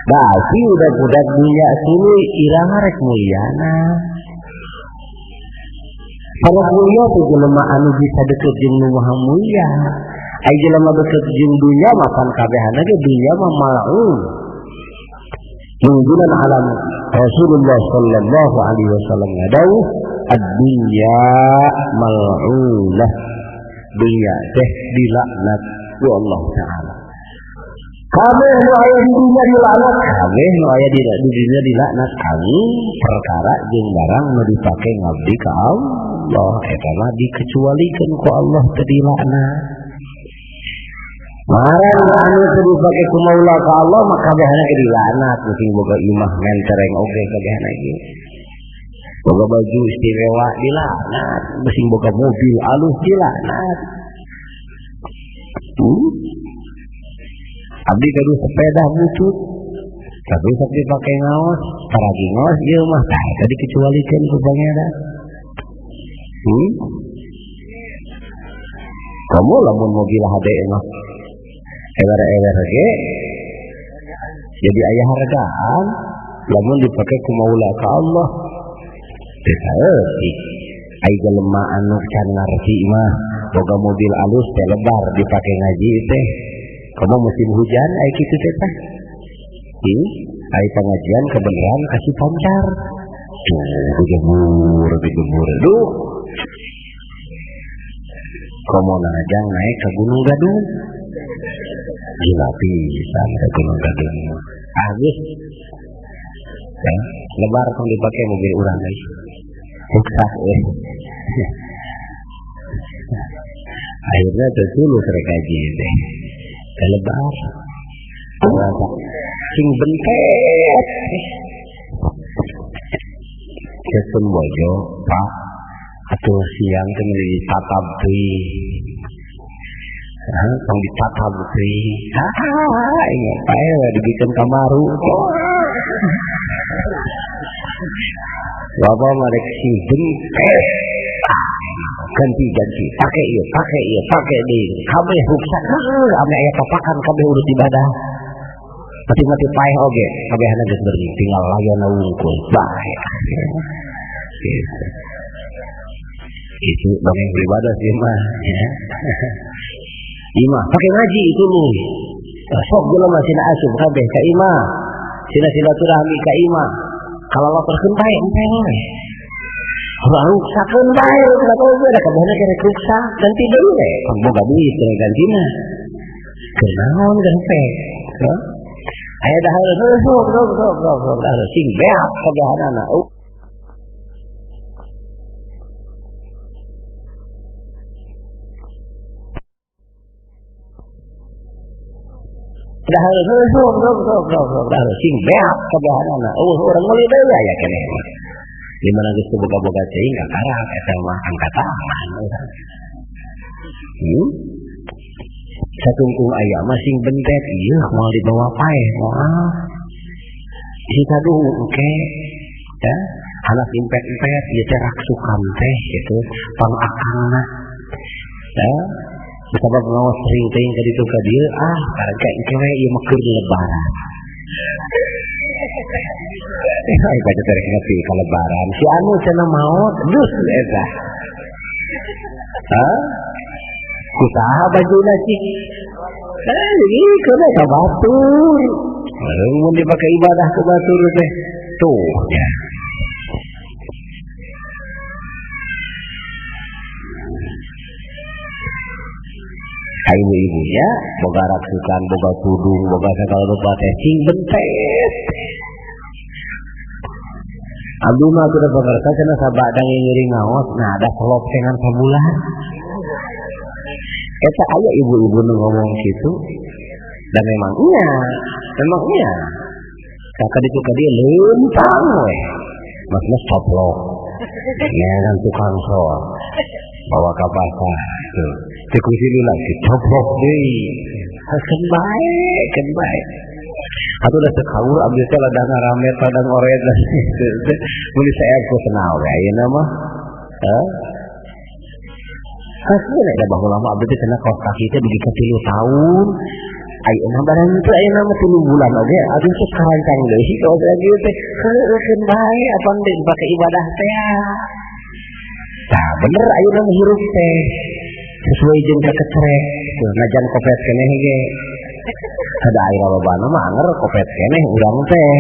Berarti udah budak dunia tuluy iraha rek mulyana. Para mulia teh jelema anu bisa deket jeung nu maha mulia. Ai jelema deket jeung dunya mah pan kabehana ge dunya mah mal'un. Nunggunan alam Rasulullah sallallahu alaihi wasallam ngadawuh ad-dunya mal'unah. Dunya teh dilaknat ku Allah Ta'ala. Kabeh nu aya di dunya dilaknat, kabeh nu aya di dunya dilaknat kami perkara jeung barang nu dipake ngabdi ka Allah eta mah dikecualikeun ku Allah teu dilaknat. Barang anu teu dipake ku maula ka Allah mah kabehna ge dilaknat, mungkin boga imah mentereng oge kabehna ge. Boga baju istimewa dilaknat, mungkin boga mobil alus dilaknat. Abdi gaduh sepeda butut, tapi sok dipake ngaos, paragi ngaos ieu mah tah eta dikecualikeun ku pangeran. Kamu lamun mobil hade mah ewer-ewer ge jadi aya hargaan lamun dipake ku maula ka Allah. Teu saeutik ai jelema anu can ngarti mah boga mobil alus teh lebar dipake ngaji teh. Kamu musim hujan ai kitu teh tah. Ai pengajian kebenaran kasih pancar. Tuh dijemur, dijemur. Duh. Komo najang naik ke Gunung Gadung. Gila pisan ke Gunung Gadung. Habis. Ya, lebar kalau dipakai mobil urang guys. Sukses Akhirnya tertulus rek ngaji teh. Lebar. Sing bentet. Kesun bojo, Pak. Atuh siang teh meuli tatab teuing. Tong ditatab teuing. Ah, ingat pae dibikin kamaru. Bapak mah rek sing bentet. Ganti-ganti, pakai ieu, pakai ieu, pakai deui. Kabeh ruksak, ame aya papakan kabeh urut ibadah. Mati-mati paeh oge, kabehana geus beuring, tinggal layana wungkul. Bae. Gitu. Itu dongeng beribadah sih mah ya. Imah pakai ngaji itu lu. Sok jelema sina asup kabeh ka imah. Sina silaturahmi ka imah. Kalau laporkeun bae empe we. Ruksakeun bae, ruksak oge da kabehna kerek ruksak, ganti deui we. Kan boga duit teh gantina. Kunaon ganti? Aya dahar sok sok sok sok sok sing beak kabehanana. Dahar sok sok sok sok sok sing beak kabehanana. Urang meuli deui aya keneh mah. Di mana geus boga-boga ceuing kakarak eta mah angkat tangan urang. Satungkung aya mah sing bentet ieu moal dibawa paeh moal. Isi taduh engke ya, hanas impet-impet ieu teh raksukan teh kitu pangakangna. Ya, sabab ngaos sering teuing ka ditu ka dieu ah karek engke we ieu mah keur lebaran. Ai baca teh ngerti ka lebaran si anu cenah maot geus eta. Hah? Kusaha bajuna cik? Ini kena ka batur. Mun dipake ibadah ke batur teh. Tuh ya. Ibu-ibunya boga raksukan, boga tudung, boga segala rupa teh cing bentet. Abdi mah sudah pekerja cenah sabadang ngiring ngaos, nah ada selop dengan sabulan. Eta aya ibu-ibu nu ngomong kitu dan memang iya, memang iya. Kakak ditu ka dieu leuntang we. Mas-mas coplok. Ya kan tukang sol. Bawa ka pasar tuh. Teu kunci lagi coplok deui. Keun bae, keun bae. Atuh da sekaur abdi teh ladang ngaramet, ladang oret. Mun diseep ku senal we ayeuna mah. Hah? Hasbuna da baheula mah abdi teh cenah kaos kaki teh dugi ka 3 tahun. Ayeuna barang teh ayeuna mah 3 bulan oge abdi teh karancang deui kaos kaki teh. Heueuh keun bae apan deui dipake ibadah teh. Tah bener ayeuna mah hirup teh sesuai jeung kakecerek. atuh najan kopet keneh ge. Ada air lobana mah anger kopet keneh urang teh.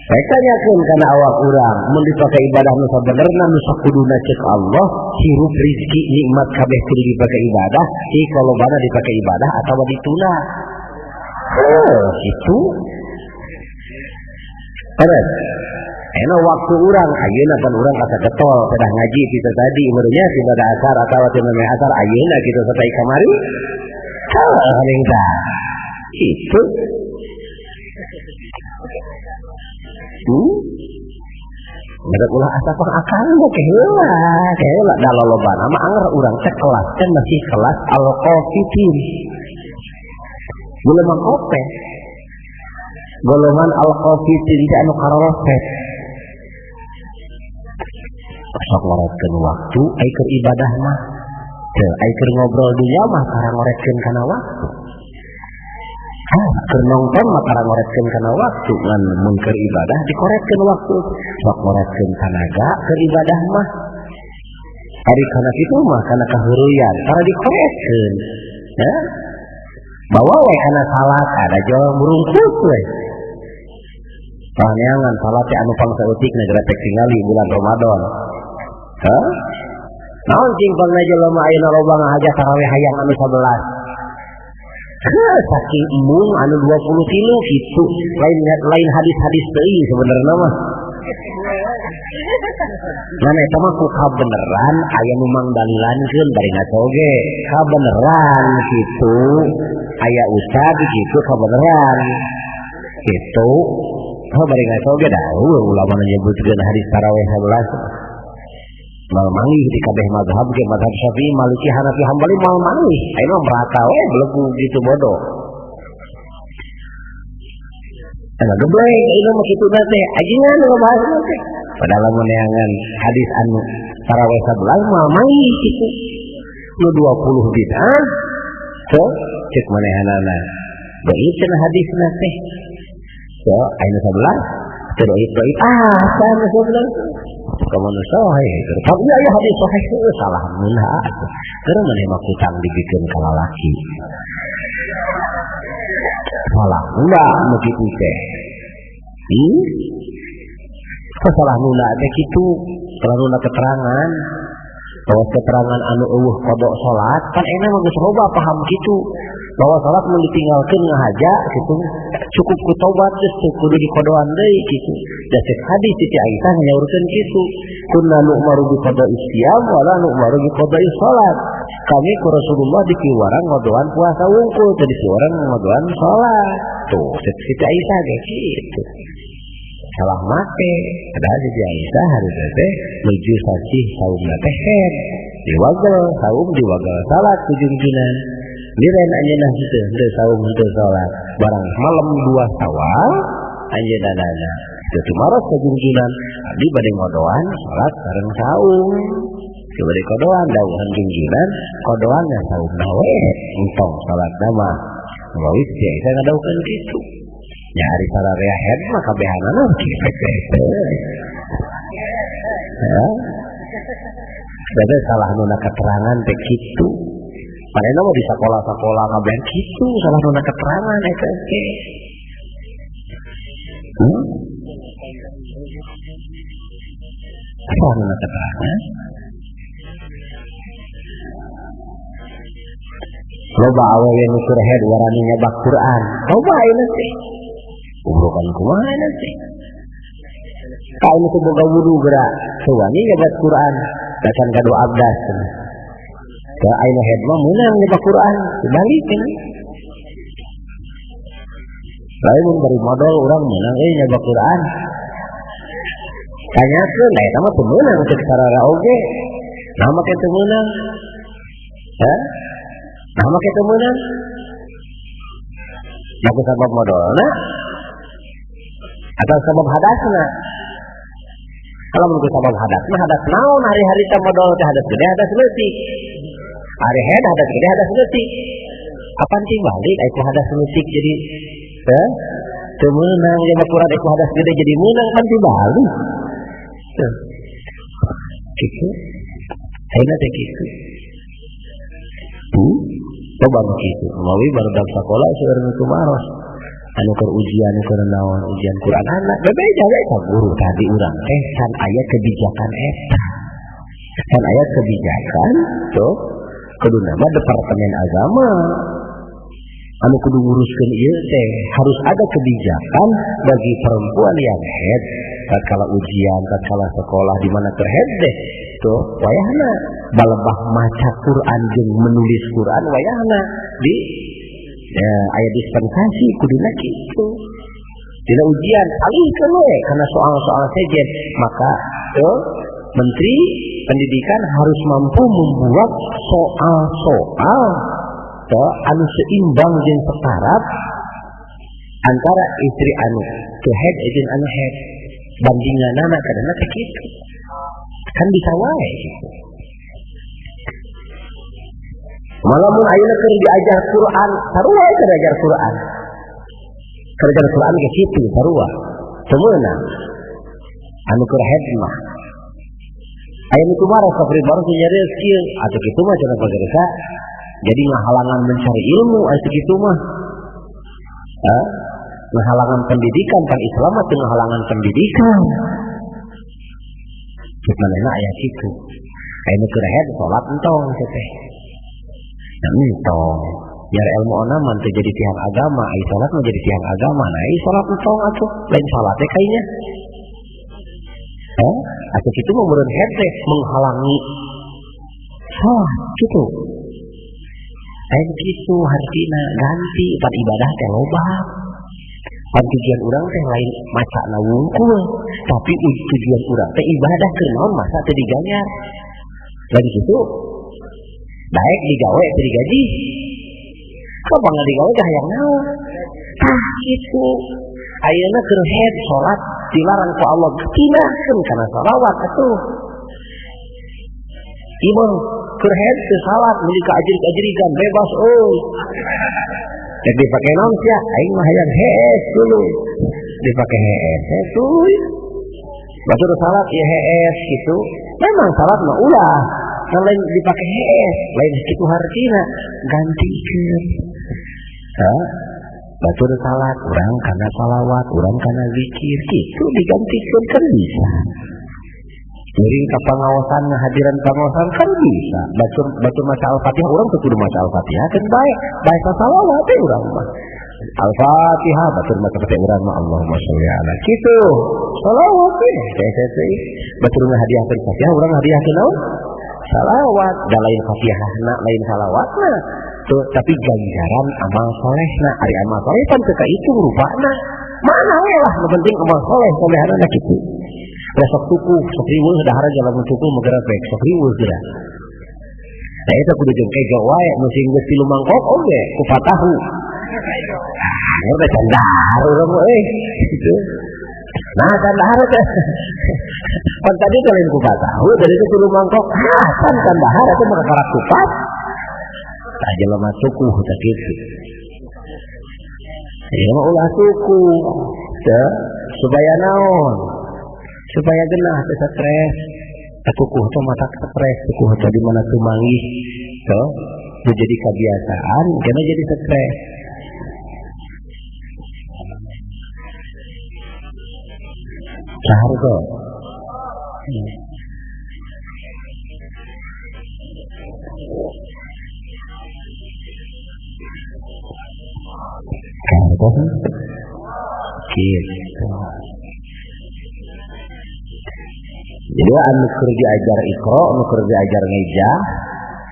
Saya tanyakeun kana awak urang, mun dipake ibadah nu sabenerna nu sakuduna ceuk Allah, hirup rezeki nikmat kabeh kudu dipake ibadah, ieu kalobana dipake ibadah atawa ditunda. Oh, itu. Terus, enak waktu urang ayeuna pan urang kata getol kedah ngaji kita tadi umurnya tiba ada asar atawa ti memeh asar ayeuna kitu satai kamari. Heuh, tah. Itu. Mereka ulah asa pangakang ke heula, ke heula da lolobana mah anger urang teh kelas kan masih kelas al-qafitin. Golongan kope. Golongan al-qafitin teh anu karorofet. Sok ngoretkeun waktu ai keur ibadah mah. Teu ai keur ngobrol dunya mah tara ngoretkeun kana waktu. Keur nongton mah tara ngoretkeun kana waktu, ngan mun keur ibadah dikoretkeun waktu. Sok ngoretkeun tanaga keur ibadah mah. Ari kana kitu mah kana kaheureyan tara dikoretkeun. Ya. Bawa we kana salat ada jol murungkut we. Panyangan salat teh anu pangsaeutik na gretek tingali bulan Ramadan. Hah? Naon cing pangna jelema ayeuna loba ngahaja tarawih hayang anu 11. Heuh, saking embung anu 23 kitu. Lain lain hadis-hadis teuing sebenarnya mah. Nah eta mah ku kabeneran aya nu mangdalilankeun bari ngaco oge. Kabeneran kitu aya ustad kitu kabeneran. Kitu. Oh bari ngaco oge da ulama nyebutkeun hadis tarawih 11. Mal manggih di kabeh mazhab ge mazhab Syafi'i, Maliki, Hanafi, Hambali mal manggih. Ayeuna merata we belegu gitu bodoh. Nah, geblek ayeuna mah kitu teh ajengan ngebahas teh. Padahal lamun neangan hadis anu tarawih 11 mal manggih kitu. Nu 20 bid'ah. So, cek manehanana. Baik cenah hadisna teh. So, ayeuna 11 teu doib-doib ah sana 11. Kamu sahih, tapi ya hadis sahih salah munah. Keur maneh mah kutang dibikeun ka lalaki. Salah muna nu kitu teh. Salah muna teh kitu, salah muna keterangan. Bahwa keterangan anu eueuh qada salat, kan enak mah geus loba paham kitu. Bahwa salat mun ditinggalkeun ngahaja kitu, cukup ku tobat geus teu kudu dikodoan deui kitu. Da cek hadis Siti Aisyah nyaurkeun kitu, kunna nu'maru bi qada'i shiyam wa la nu'maru bi qada'i salat. Kami ku Rasulullah dipiwarang ngodoan puasa wungkul, teu dipiwarang ngodoan salat. Tuh cek Siti Aisyah ge kitu. Salah make, padahal Siti Aisyah hari teh nuju sasih saumna teh head. Diwagel saum diwagel salat kujungjunan. Liren anjeunna henteu henteu saum henteu salat. Barang malam 2 Syawal anjeunna nana teu tumaros ka jungjunan, abdi bade ngodoan salat sareng saum. Teu bade kodoan dawuhan jungjunan, kodoanna saumna we entong salatna mah. Mawi Siti Aisyah ngadawuhkeun kitu. Ya ari sararea head mah kabehanana kitu teh. Ya. Jadi salah nuna keterangan teh kitu. Manehna mah di sekolah-sekolah ngabehan kitu salah nuna keterangan eta teh. Salah nuna keterangan. Loba awewe nu keur head warani nyabak Quran. Loba ayeuna teh. Ubrokan kumaha teh? Kain teu boga wudu geura, teu wani nyabat Quran, dacan ka doa abdas. Ka ayeuna head mah meunang nyabat Quran, dibalik cenah. Lain mun bari modal urang meunang euy nyabat Quran. Tanyakeun da eta mah teu meunang cek sarara oge. Naha make teu meunang? Hah? Naha make teu meunang? Make sabab modalna atau sabab hadasna? Kalau mun sabab hadasna, hadas naon hari-hari teh modal teh hadas gede hadas leutik. Hari head hadas gede hadas leutik. Kapan tibalik ai ku hadas leutik jadi teh teu meunang jeung Quran ai ku hadas gede jadi meunang kan tibalik. Teu. Kitu. Ayeuna teh kitu. Coba begitu, mawi barudak sakola seueur nu kumaros. Anu keur ujian keur naon ujian Quran anak bebeja we ka guru tadi urang teh can aya kebijakan eta. Can aya kebijakan tuh kudu nama departemen agama. Anu kudu nguruskeun ieu teh harus ada kebijakan bagi perempuan yang head tatkala ujian, tatkala sekolah di mana keur head deh tuh wayahna balebah maca Quran jeung menulis Quran wayahna di ya, aya dispensasi kuduna kitu. Dina ujian alihkeun we kana soal-soal sejen, maka tuh Menteri Pendidikan harus mampu membuat soal-soal tuh anu seimbang jeung setaraf antara istri anu teu head jeung anu head. Bandinganana kadana teh kitu. Kan bisa wae gitu. Malamun ayeuna keur diajar Quran, sarua keur diajar Quran. Keur diajar Quran ge kitu sarua. Teu meunang. Anu keur head mah. Aya nu kumaha safri baru nyari skill atuh kitu mah cenah pagersa. Jadi ngahalangan mencari ilmu atuh kitu mah. Hah? Ngahalangan pendidikan kan Islam mah teu ngahalangan pendidikan. Cek manehna aya kitu. Aya nu keur head salat entong teh. Nah, entong. Biar ilmu ona mah teu jadi tiang agama, ai salat mah jadi tiang agama. Nah, ai salat entong atuh, lain salat teh kayaknya. Hah? Atuh kitu mah meureun head teh menghalangi salat kitu. Lain kitu hartina ganti pan ibadah teh loba. Pan tujuan urang teh lain macana wungkul, tapi tujuan urang teh ibadah keur naon masa teu diganjar. Lain kitu daek digawe teu digaji. Kok bangga digawe teh hayang naon? Tah kitu. Ayeuna keur head salat dilarang ku Allah, pindahkeun kana salawat atuh. Ieu keur head teu salat meuli ka ajrig-ajrigan bebas euy. Rek dipake naon sia? Aing mah hayang hees dulu. Dipake hees heuy. Batur salat ieu hees kitu. Memang salat mah ulah. Nah, lain dipake hees, lain kitu hartina, gantikeun. Hah? Batur salat urang kana salawat, urang kana zikir kitu digantikeun kan bisa. Ngiring ka pangaosan, ngahadiran pangaosan kan bisa. Batur batur maca Al-Fatihah urang teu kudu maca Al-Fatihah kan bae. Bae salawat teh urang mah. Al-Fatihah batur maca Fatihah urang mah Allahumma sholli ala kitu. Salawat teh teh teh. Batur ngahadiahkeun Fatihah urang ngahadiahkeun naon? Salawat. Da lain Fatihahna, lain salawatna. Tuh, tapi ganjaran amal solehna. Ari amal soleh kan teu kahitung rupana. Mana we lah nu penting amal soleh, solehanana kitu. Besok tuku, sok riweuh dahar jalan tuku megerepek, sok riweuh geura. Nah eta kudu jeung kejo wae nu sing geus tilu mangkok oge ku patahu. Ah, teh can dahar urang mah euy. Gitu. Nah, can dahar teh. Pan tadi teh lain ku patahu, dari itu tilu mangkok. Ah, pan can dahar atuh mah karak kupat. Tah jelema tuku teh kitu. Ieu mah ulah tuku. Teu supaya naon? Supaya genah teu stres. Tukuh teh mata stres, tukuh teh di mana teu manggih tuh menjadi kebiasaan, karena jadi stres. Saharto. Saharto. Gitu. Jadi anu keur diajar Iqra, anu keur diajar ngeja,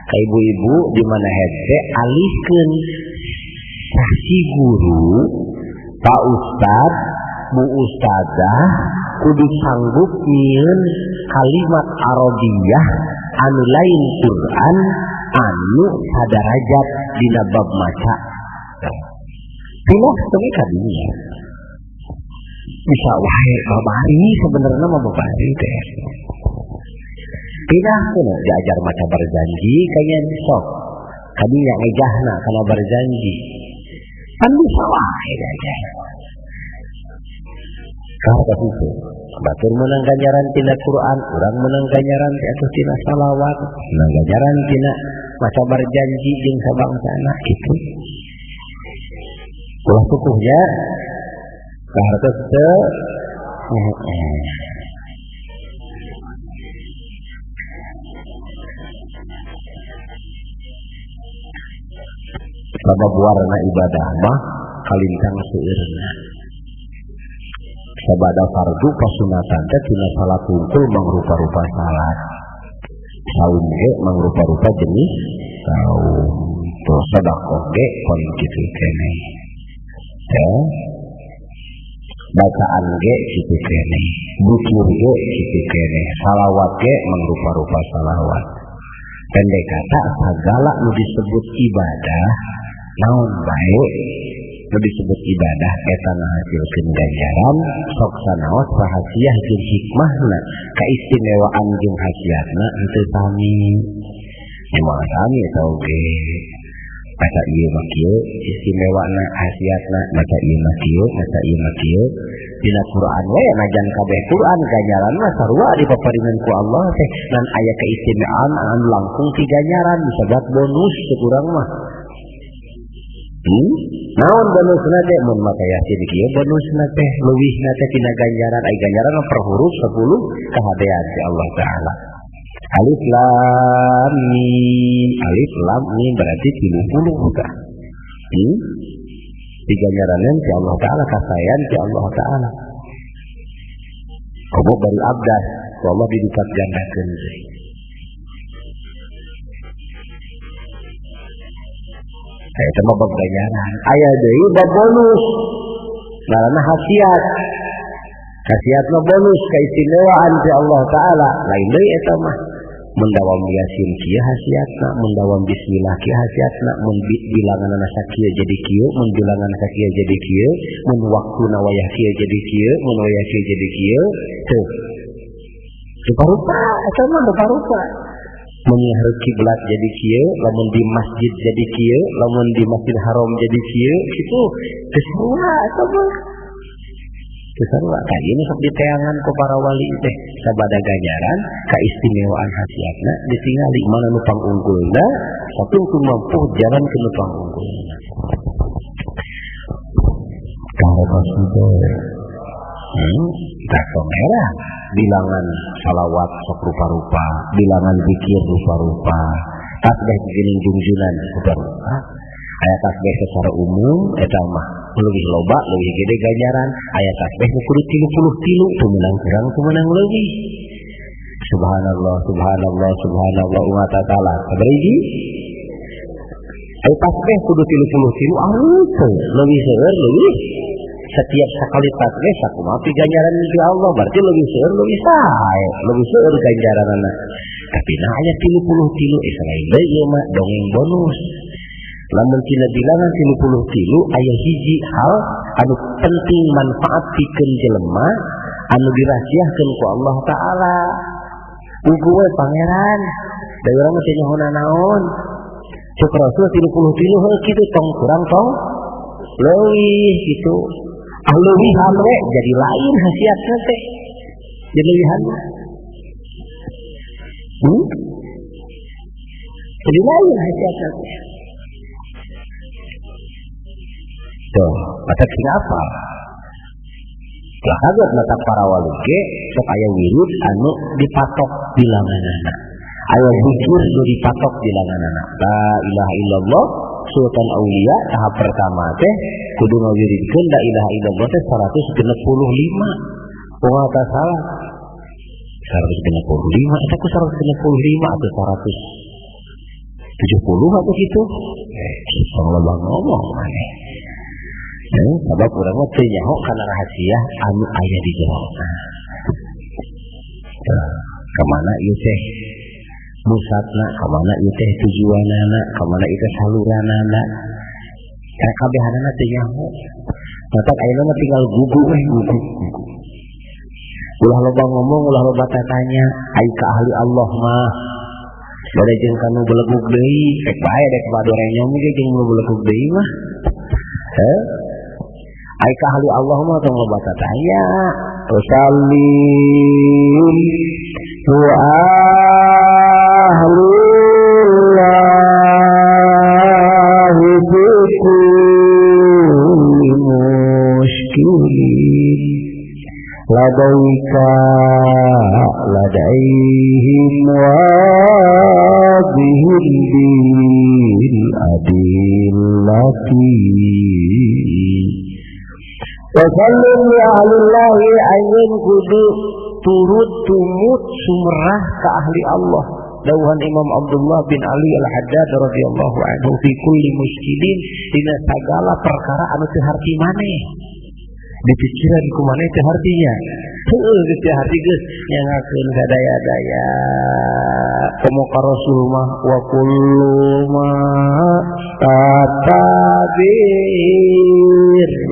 ka ibu-ibu di mana hese alihkeun si guru, Pak Ustad, Bu Ustadzah kudu sanggup nyieun kalimat Arabiyah anu lain Quran anu sadarajat dina bab maca. Pindah teu ka dinya. Bisa wae babari sebenarnya mah babari teh. Pindah kuno diajar maca berjanji kayaknya sok. Kadinya ngejahna kana berjanji. Kan bisa wae diajar. Karena itu batur menang ganjaran tina Quran, urang menang ganjaran atuh tina salawat, menang ganjaran tina maca berjanji jeung sabangsana kitu. Ulah tukuhnya kahartos teu sabab warna ibadah mah kalintang seueurna. Sabada fardu kasunatan teh tina salat wungkul mangrupa-rupa salat. Saum ge mangrupa-rupa jenis saum. Tuh sedekah ge kon kitu keneh. Teh bacaan ge kitu keneh, zikir ge kitu keneh, salawat ge mangrupa-rupa salawat. Pendek kata segala nu disebut ibadah naon bae nu disebut ibadah eta ngahasilkeun ganjaran sok sanaos rahasia jeung hikmahna kaistimewaan jeung khasiatna henteu sami. Moal sami eta oge. Maca ieu mah kieu istimewana khasiatna, maca ieu mah kieu, maca ieu mah kieu. Dina Quran we najan kabeh Quran ganjaran mah sarua dipaparingan ku Allah teh ngan aya keistimewaan anu langkung ti ganjaran disebut bonus teu kurang mah. Naon bonusna teh mun maca Yasin kieu bonusna teh leuwihna teh tina ganjaran ai ganjaran per huruf 10 kahadean ti Allah Taala. Alif lam mim, alif lam mim berarti 30 tah. Di ganjaran ti Allah Taala kasayan ti Allah Taala. Komo bari abdas ku Allah dilipat gandakeun teh. Eta mah bab ganjaran. Aya deui bab bonus. Ngaranna khasiat. Khasiat mah bonus kaistimewaan ti Allah Taala. Lain deui eta mah. Mun dawam Yasin kieu khasiatna, mun dawam bismillah kieu khasiatna, mun bilanganna sakieu jadi kieu, mun bilangan sakieu jadi kieu, mun waktuna wayah kieu jadi kieu, mun wayah kieu jadi kieu. Tuh. Rupa-rupa eta mah rupa-rupa. Mun ngarep kiblat jadi kieu, lamun di masjid jadi kieu, lamun di Masjid Haram jadi kieu, kitu teu sarua eta mah. Teu sarua. Tah ieu sok diteangan ku para wali teh sabada ganjaran kaistimewaan khasiatna ditingali mana nu pangunggulna, satungtung mampu jalan ke nu pangunggulna. Kalau sudah tak merah bilangan salawat sok rupa-rupa, bilangan zikir rupa-rupa, tasbih geuning jungjunan rupa-rupa. Aya tasbih secara umum eta mah leuwih loba, leuwih gede ganjaran. Aya tasbih nu kudu 33 teu meunang kurang teu meunang leuwih. Subhanallah, subhanallah, subhanallah wa ta'ala. Sabariji? Aya tasbih kudu 33 alus leuwih seueur leuwih. Setiap sekali tasbih sakumaha ganjaran ti Allah berarti leuwih seueur leuwih sae, leuwih seueur ganjaranna. Tapi nah aya 33 lain deui ieu mah dongeng bonus. Lamun tina bilangan 33 aya hiji hal anu penting manfaat pikeun jelema anu dirahasiakeun ku Allah Taala. Ugu we pangeran, da urang mah teu nyaho naon. Cuk Rasul 33 heuh kitu tong kurang tong leuwih kitu. Ah leuwihan we jadi lain khasiatna teh. Jadi leuwihan. Jadi lain khasiatna teh. Tuh, mata kenapa? Lah kaget mata para wali ge sok aya wirud anu dipatok bilanganana. Aya zikir nu dipatok bilanganana. La ilaha illallah Sultan Aulia tahap pertama teh kudu ngawiridkeun la ilaha illallah teh 165. Kumaha tah salah? 165 eta ku 165 atau 170 atau gitu. Tong loba ngomong maneh. Sabab urang mah teu nyaho kana rahasia anu aya di jerona. Kamana ieu teh musatna, kamana ieu teh tujuanana, kamana ieu teh saluranana. Kabehanana teu nyaho. Matak ayeuna mah tinggal gugu we gugu. Ulah loba ngomong, ulah loba tatanya, ai ka ahli Allah mah. Bade jeung kanu belegug deui, rek bae rek badorenyom ge jeung nu belegug deui mah. Heh. Ai ka ahli Allah mah tong loba tatanya. Usallim wa ahlullah. ladaika ladaihim wadihim bil adillati. Wasallim ya ahlillahi ayun kudu turut tumut sumerah ke ahli Allah. Dawuhan Imam Abdullah bin Ali Al-Haddad radhiyallahu anhu fi kulli muskilin dina sagala perkara anu teu harti maneh. Di pikiran ku maneh teu hartinya. Heueuh geus teu harti geus nyangakeun sadaya-daya. Komo ka Rasul mah wa kullu ma tatabir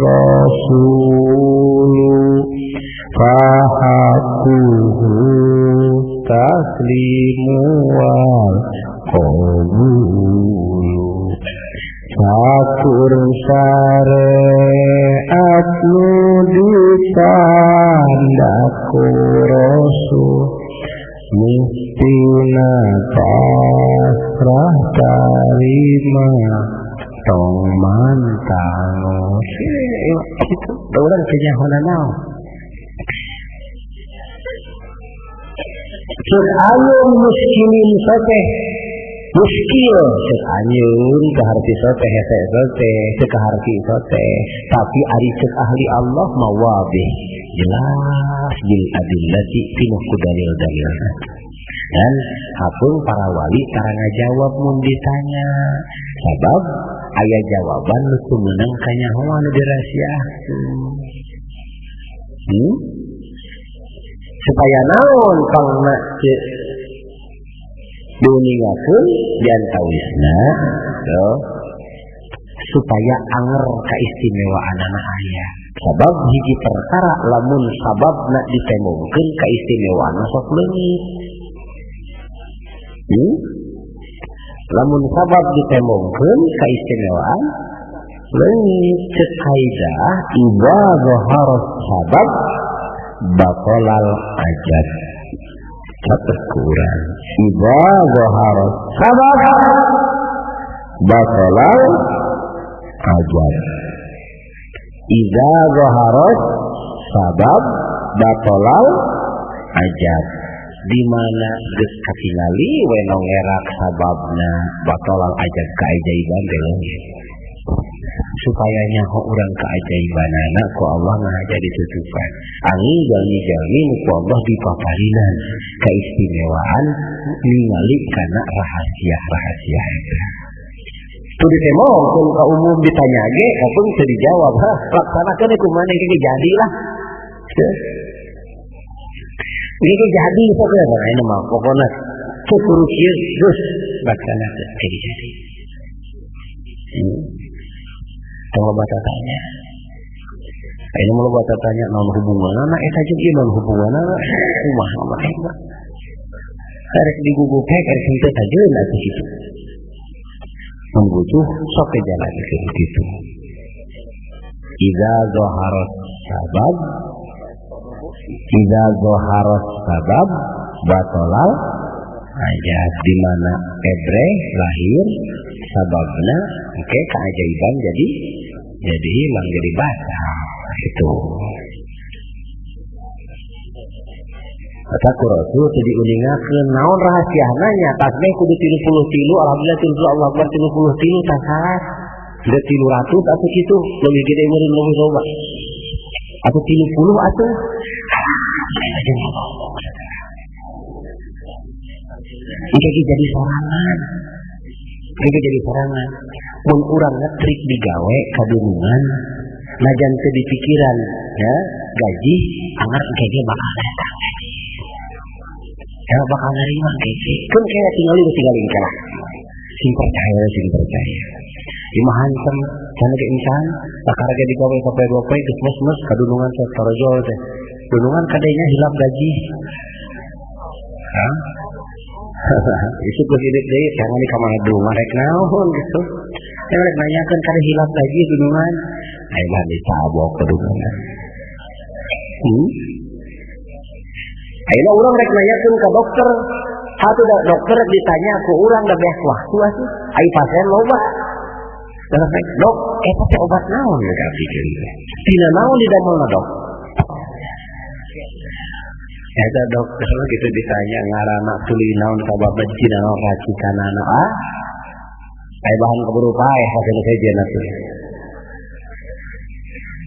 rasul fahakuhu taslimu wal qabulu. Sakur syariat nu ditandaku rasul mustina pasrah tarima tong mantang. Itu urang teh nyahonan naon. Cek ayun muskilin soteh muskil, cek ayun kaharti soteh hese soteh cek kaharti soteh, tapi ari cek ahli Allah mawabih jelas bil adillati pinuh ku dalil-dalil. Dan hapun para wali tara ngajawab mun ditanya, sabab aya jawaban nu teu meunang kanyahoan nu dirahasiakeun. Supaya naon pangna diuningakeun diantawisna supaya anger kaistimewaanana aya. Sabab hiji perkara lamun sababna ditembongkeun kaistimewaanna sok leungit. Lamun sabab ditembongkeun kaistimewaan leungit. Ceuk kaidah idza zahara sabab batalal ajab. Catet kurang. Idza zahara sabab batalal ajab. Idza zahara sabab batalal ajab. Di mana geus katingali we nongerak sababna batalal ajab kaajaiban teh leungit. Supaya nyaho urang keajaibanana ku Allah ngahaja ditutupan. Angi jalmi-jalmi nu ku Allah dipaparinan keistimewaan ningali kana rahasia-rahasia eta. Teu ditemongkeun ka umum ditanya ge kapeung teu dijawab. Hah, laksanakeun ku maneh ge jadilah. Ieu ge jadi sok ya ayeuna mah pokona teu kudu kieu geus laksanakeun jadi jadi. Tong loba tanya. Ayeuna mah loba tanya naon hubunganna eta jeung ieu naon hubunganna kumaha mah eta. Rek digugupek rek henteu tajeun atuh kitu. Mun butuh sok ke jalankeun kitu. Idza zaharat sabab, idza zaharat sabab batalal ajab. Di mana ebre lahir sababna oke keajaiban jadi hilang, jadi batal itu. Kata ku Rasul teu diuningakeun naon rahasiana nya tasbih kudu 33, alhamdulillah 30, Allah akbar 33 tah salah. Geus 300 atuh kitu leuwih gede meureun leuwih loba. Atuh 30 atuh. Aja ngomong. Iki jadi sorangan. Iki jadi sorangan. Mun urang ngetrik digawe kadunungan najan teu dipikiran ya gaji angar engke ge bakal datang gaji. Ya bakal nerima gaji. Keun kaya tinggali geus tinggali engke lah. Sing percaya sing percaya. Imah hantem can ge insan bakal ge digawe sapoe-poe geus mes-mes kadunungan sok tarojol teh. Dunungan kadenya hilap gaji. Hah? Itu geus hidup deui jangan di kamar dunungan rek naon gitu. Saya rek nanyakeun kada hilap gaji dunungan. Aya mah ditabok dunungan. Ayeuna urang rek nanyakeun ka dokter. Satu dokter ditanya ku urang da beak waktu atuh. Ai pasien loba. Dok, eta teh obat naon ya ka pikir. Tina naon didamelna dok? Eta dokter gitu ditanya ngaranna tuluy naon sababna cina naon racikanana ah. Aya bahan keburu paeh hasil sejen atuh.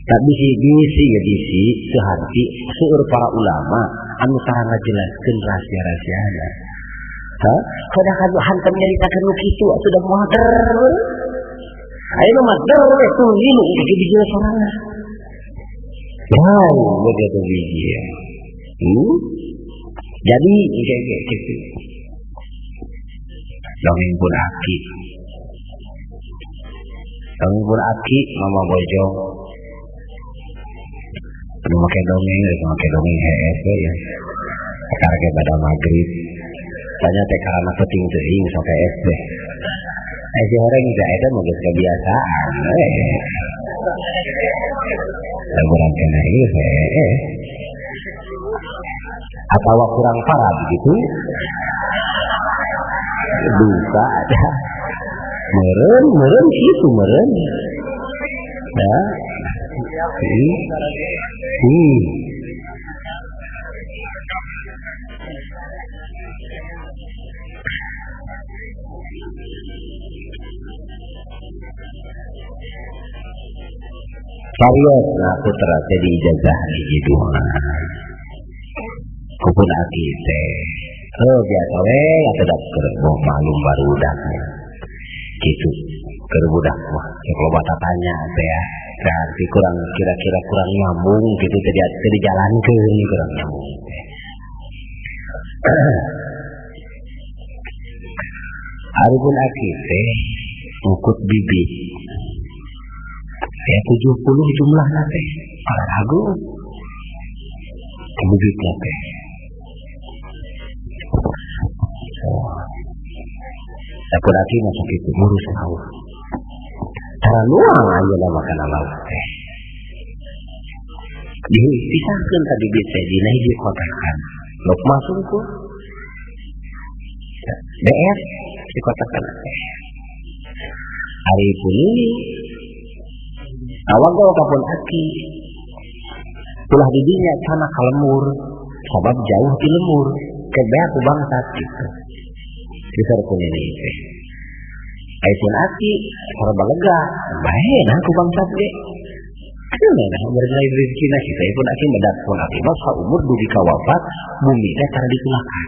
Tapi bisi ya bisi seharti seueur para ulama anu tara ngajelaskeun rahasia-rahasiana. Hah? Padahal hantam nyaritakeun nu kitu atuh da moal der. Ayeuna mah der we tuh ngilu biji biji sorangan. Wow, begitu biji ya. Jadi kayak gitu. Dongeng pun aki. Dongeng pun aki mama bojong. Anu make dongeng, rek make dongeng hees we ya. Sekarang ke pada maghrib. Tanya teh karena penting teuing sok hees teh. Si horeng teh eta mah geus kebiasaan we. Laburan kena ieu hees. Atau kurang parah begitu. Duka ada. Meren, meren itu meren. Ya. Serius, nah putra jadi ijazah hiji dua. Kupun aki teh. Oh biasa we atuh da keur malum barudak. Gitu keur budak mah sok loba tatanya teh ya. Berarti kurang kira-kira kurang nyambung gitu teh dijalankeun kurang nyambung teh. Ari pun aki teh ngukut bibit. Ya 70 jumlahna teh. Ragu. Bibitna teh. Dapur aki masuk itu ngurus lauk. Cara nuang aja makan lauk teh. Dipisahkan tadi bibit teh dina hiji kotakan. Lok masuk ku. BF dikotakan teh. Ari pun ini awal kapun aki. Ulah didinya sana ka lemur, sabab jauh di lemur, kebea ku bangsat gitu. Bisa pun ini teh. Ai pun aki serba lega, bae nah ku bangsat ge. Aduh nah bernilai rezekina kita ai pun aki medak pun aki mah saumur dugi ka wafat bumi teh tara ditulakan.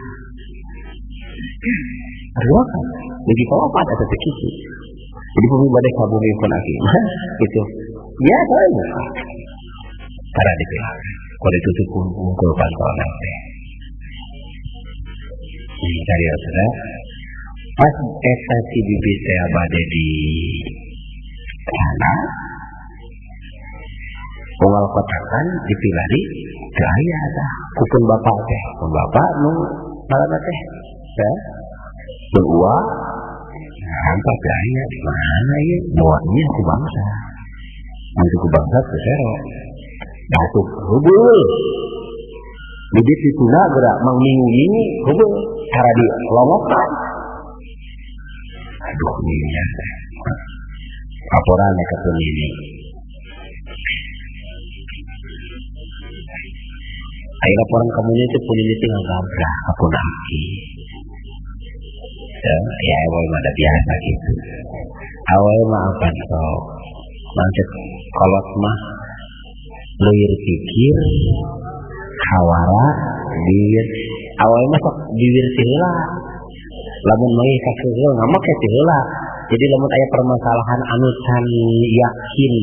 Tarakan dugi ka wafat eta teh kitu. Jadi bumi bade ka bumi pun aki mah gitu. Ya tahu. Tara ditulakan. Kalau ditutup pun pantauan teh. Cari sudah. Pas eta si bibit teh bade di sana, unggal kotakan dipilari teu aya tah. Kupun bapak teh, pun bapak nu ngaranna teh, ya. Pun uwa, hampa teu aya di mana ieu? Moalnya ku bangsa. Mun ku bangsa teh sero. Batuk hubul. Bibit dituna gerak mangmingu-mingu hubul cara di longokan. Aduh ini ya. Laporan ke pun ini. Ayo laporan kamu itu pun ini tinggal gabrak pun aki. Ya, ya awal mah ada biasa gitu. Awal mah apa sok. Mancet kolot mah leuir pikir hawara bibir. Awal mah sok bibir teh heula. Lamun mah ka heula ngamake teh heula. Jadi lamun aya permasalahan anu can yakin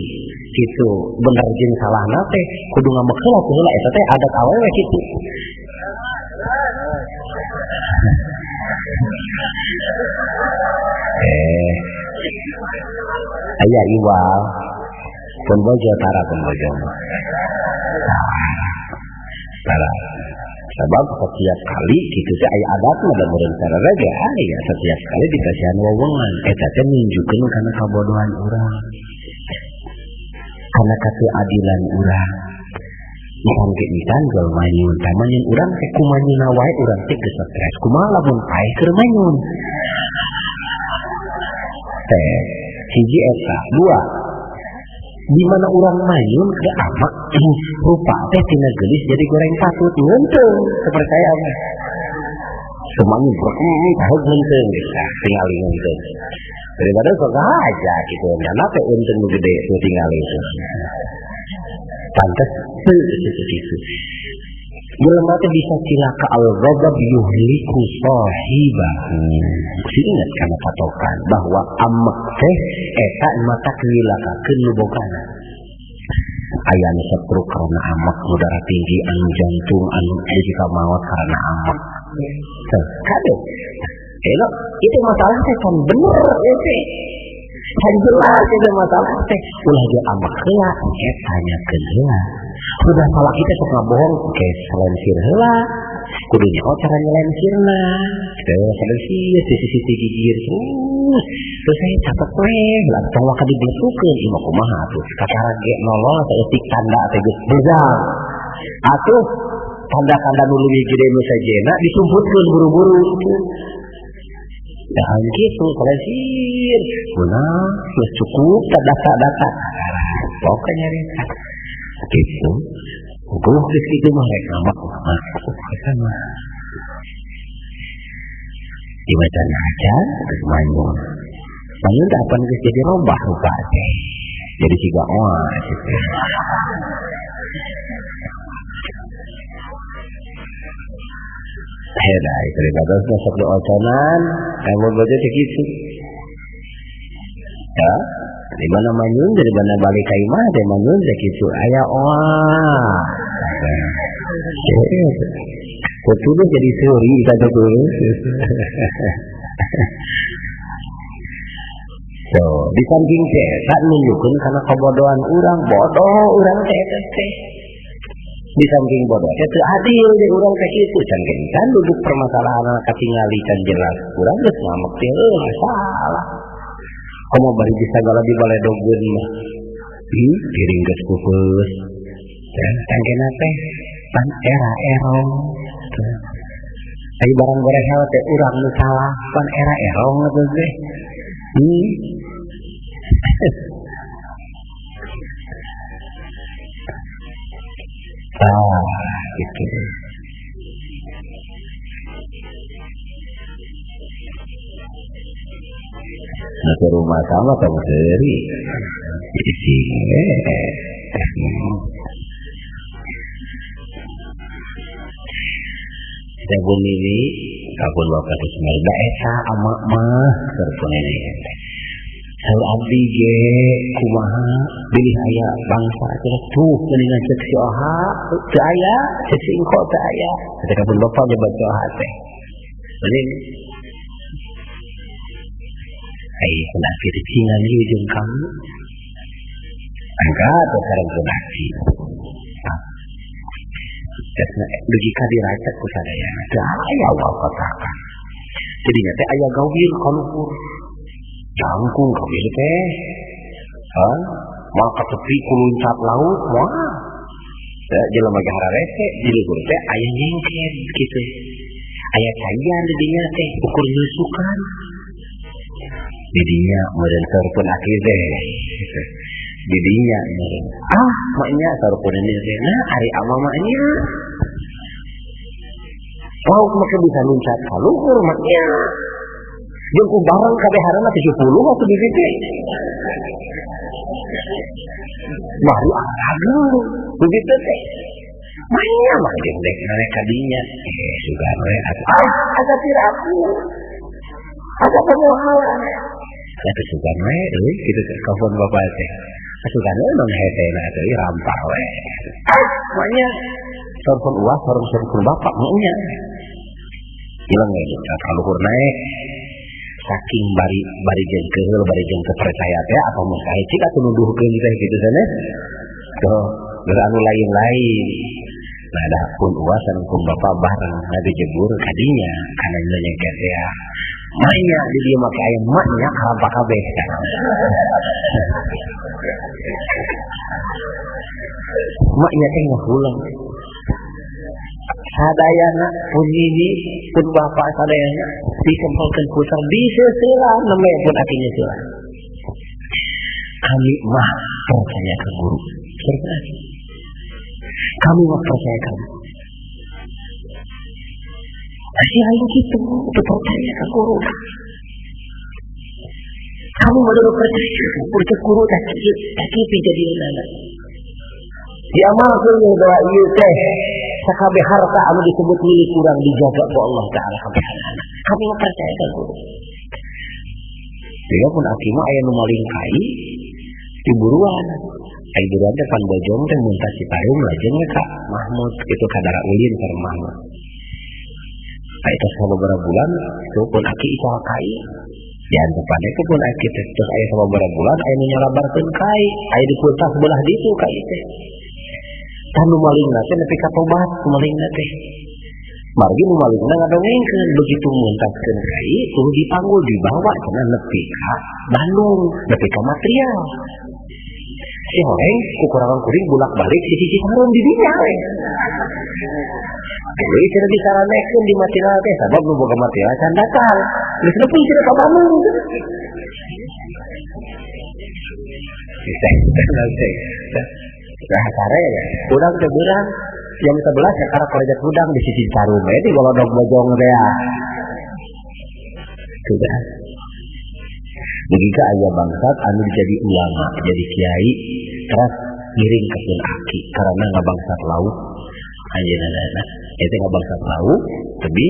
gitu bener jeung salahna teh kudu ngambek heula teh heula eta teh adat awewe kitu. Aya iwal pun bojo tara pun bojo mah. Tara. Sebab setiap kali gitu teh aya adat mah da meureun sararea ge aya setiap kali dikasihan wewengan eta teh nunjukeun kana kabodohan urang. Kana keadilan urang. Misan ge misan gol manyun, tah manyun urang teh kumanyuna wae urang teh geus stres. Kumaha lamun paeh keur manyun? Teh hiji eta, dua. Di mana urang mayun ke amak rupa teh tina geulis jadi goreng patut ngeunteung percaya mah. Semuanya tahu ngeunteung tinggal ngeunteung. Daripada sok aja gitu. Nyana teh untung nu gede tuh tinggal itu. Pantes teu gitu. Jelema teh bisa cilaka al-ghadab yuhliku sahibahu. Ingat kana patokan bahwa amek teh eta mata kilakakeun nu bogana. Aya nu stroke karena amek, nu darah tinggi, anu jantung, anu jika maot karena amek. Teh kade. Elok itu masalah teh kan bener teh. Kan jelas itu masalah teh. Ulah ge amek heula eta tanyakeun heula. Sudah salah kita sok ngabohong ke selensir heula. Kudu nyaho cara nyelensirna. Teu selensir di sisi gigir terus. Terus saya catat we, lah tong waka diblesukeun ieu mah kumaha atuh. Kakara ge nolol saeutik tanda teh geus bejang. Atuh tanda-tanda nu leuwih gede nu sajena disumputkeun buru-buru. Dah gitu selensir. Beunang geus cukup data-data. Pokoknya nyarita. Gitu. Hukum geus kitu mah rek ngamak mah sama. Dibaca aja geus manyun. Manyun teh apan geus jadi robah rupa teh. Jadi siga oa gitu. Heda itu daripada sok dioconan, kamu baca teh kitu. Ya, di mana manyun dari mana balik ka imah teh manyun teh kitu aya oa. Kudu jadi seuri kata guru. So, di samping teh tak nunjukkeun kana kabodohan urang, bodoh urang teh teh. Di samping bodoh teh teu adil di urang teh kitu can can duduk permasalahan katingali can jelas. Urang geus ngamek teh salah. Komo bari sagala dibaledogeun mah. Piring geus kupeus. Tangkena teh pan era erong. Ai barang goreng teh urang nu salah, pan era erong atuh teh. Ah, gitu. Nah, ke rumah sama kamu sendiri. Sabun ini, sabun bapak itu sebenarnya eta amak mah sabun ini. Saur abdi ge kumaha bilih aya bangsa cenah tuh geuningan cek si oha teu aya, cek si engko teu aya. Ketika pun bapak nyebat si oha teh. Mending ai cenah kieu cingan ieu jeung kamu. Angkat sareng kunaki. Dugi ka diracak ku sadayana. Teu aya wal kotakan. Jadinya teh aya gawir ka luhur. Jangkung gawir teh. Hah? Moal ka tepi ku luncat laut moal. Teh jelema ge hararese di luhur teh aya nyengket kitu. Aya caian di dinya teh ukur nyusukan. Di dinya meureun saurpun aki teh. Di dinya meureun. Ah, maknya saurpun ini teh. Nah, ari ama maknya. Laut maka bisa luncat ka luhur maknya. Jeung ku bareng kabeharana 70 waktu di situ. Baru ageng begitu teh. Maknya mah jeung dek mereka kadinya. Sugan we atuh. Ah, asa tiraku. Asa pemohalan. Ya sugan we euy kitu teh kampun bapak teh. Sugan we mah hetena teh rampah we. Ah, maknya saurpun uas sareng saurpun bapak maknya. Hilang we ka luhur naek. Saking bari jeung keheul bari jeung kepercaya teh apa mustahil cik atuh nuduhkeun teh kitu teh. Tuh, geus anu lain-lain. Nah, dah pun uas sareng pun bapak bareng ngajebur kadinya kana nyengket teh. Maknya di dieu make aya maknya karampak kabeh. Maknya teh ngahulang. Sadayana pun ini pun bapak sadayana disempelkeun ku sareng diseuseurang nembe pun akinya seulah. Kami mah percaya ke guru. Kami mah percaya kamu. Masih lain gitu, itu percaya ke guru. Kamu baru percaya ke guru tak kieu jadi anak. Diamalkeun doa ieu teh sakabeh harta anu disebut milik urang dijaga ku Allah Taala kabehanana. Kami mah percaya ke guru. Dia pun aki mah aya nu maling kai di buruan. Ai buruan teh pan bojong teh muntah Citarum lajeng ka Mahmud itu kadara ulin sareng Mahmud. Ai tos sababaraha bulan itu pun aki ical kai. Di antepan itu pun aki teh tos aya sababaraha bulan aya nu nyalabarkeun kai, aya dipuntas belah ditu kai teh. Tah nu malingna teh nepi ka tobat nu malingna teh. Margi nu malingna ngadongengkeun begitu muntaskeun kai tuluy dipanggul dibawa cenah nepi ka Bandung, nepi ka material. Si horeng kukurangan kuring bolak-balik di sisi Citarum di dinya we. Tuluy cenah disaranekeun di material teh sabab nu boga material can datang. Geus nepi cenah ka Bandung. Bisa nah sare ya. Urang teh beurang jam 11 ya karena korejat hudang di sisi Citarum we di golodog bojong teh ya. Sudah. Begitu aya bangsat anu jadi ulama, jadi kiai, terus ngiring ke pun aki karena ngabangsat lauk. Anjeunna eta ngabangsat lauk tebih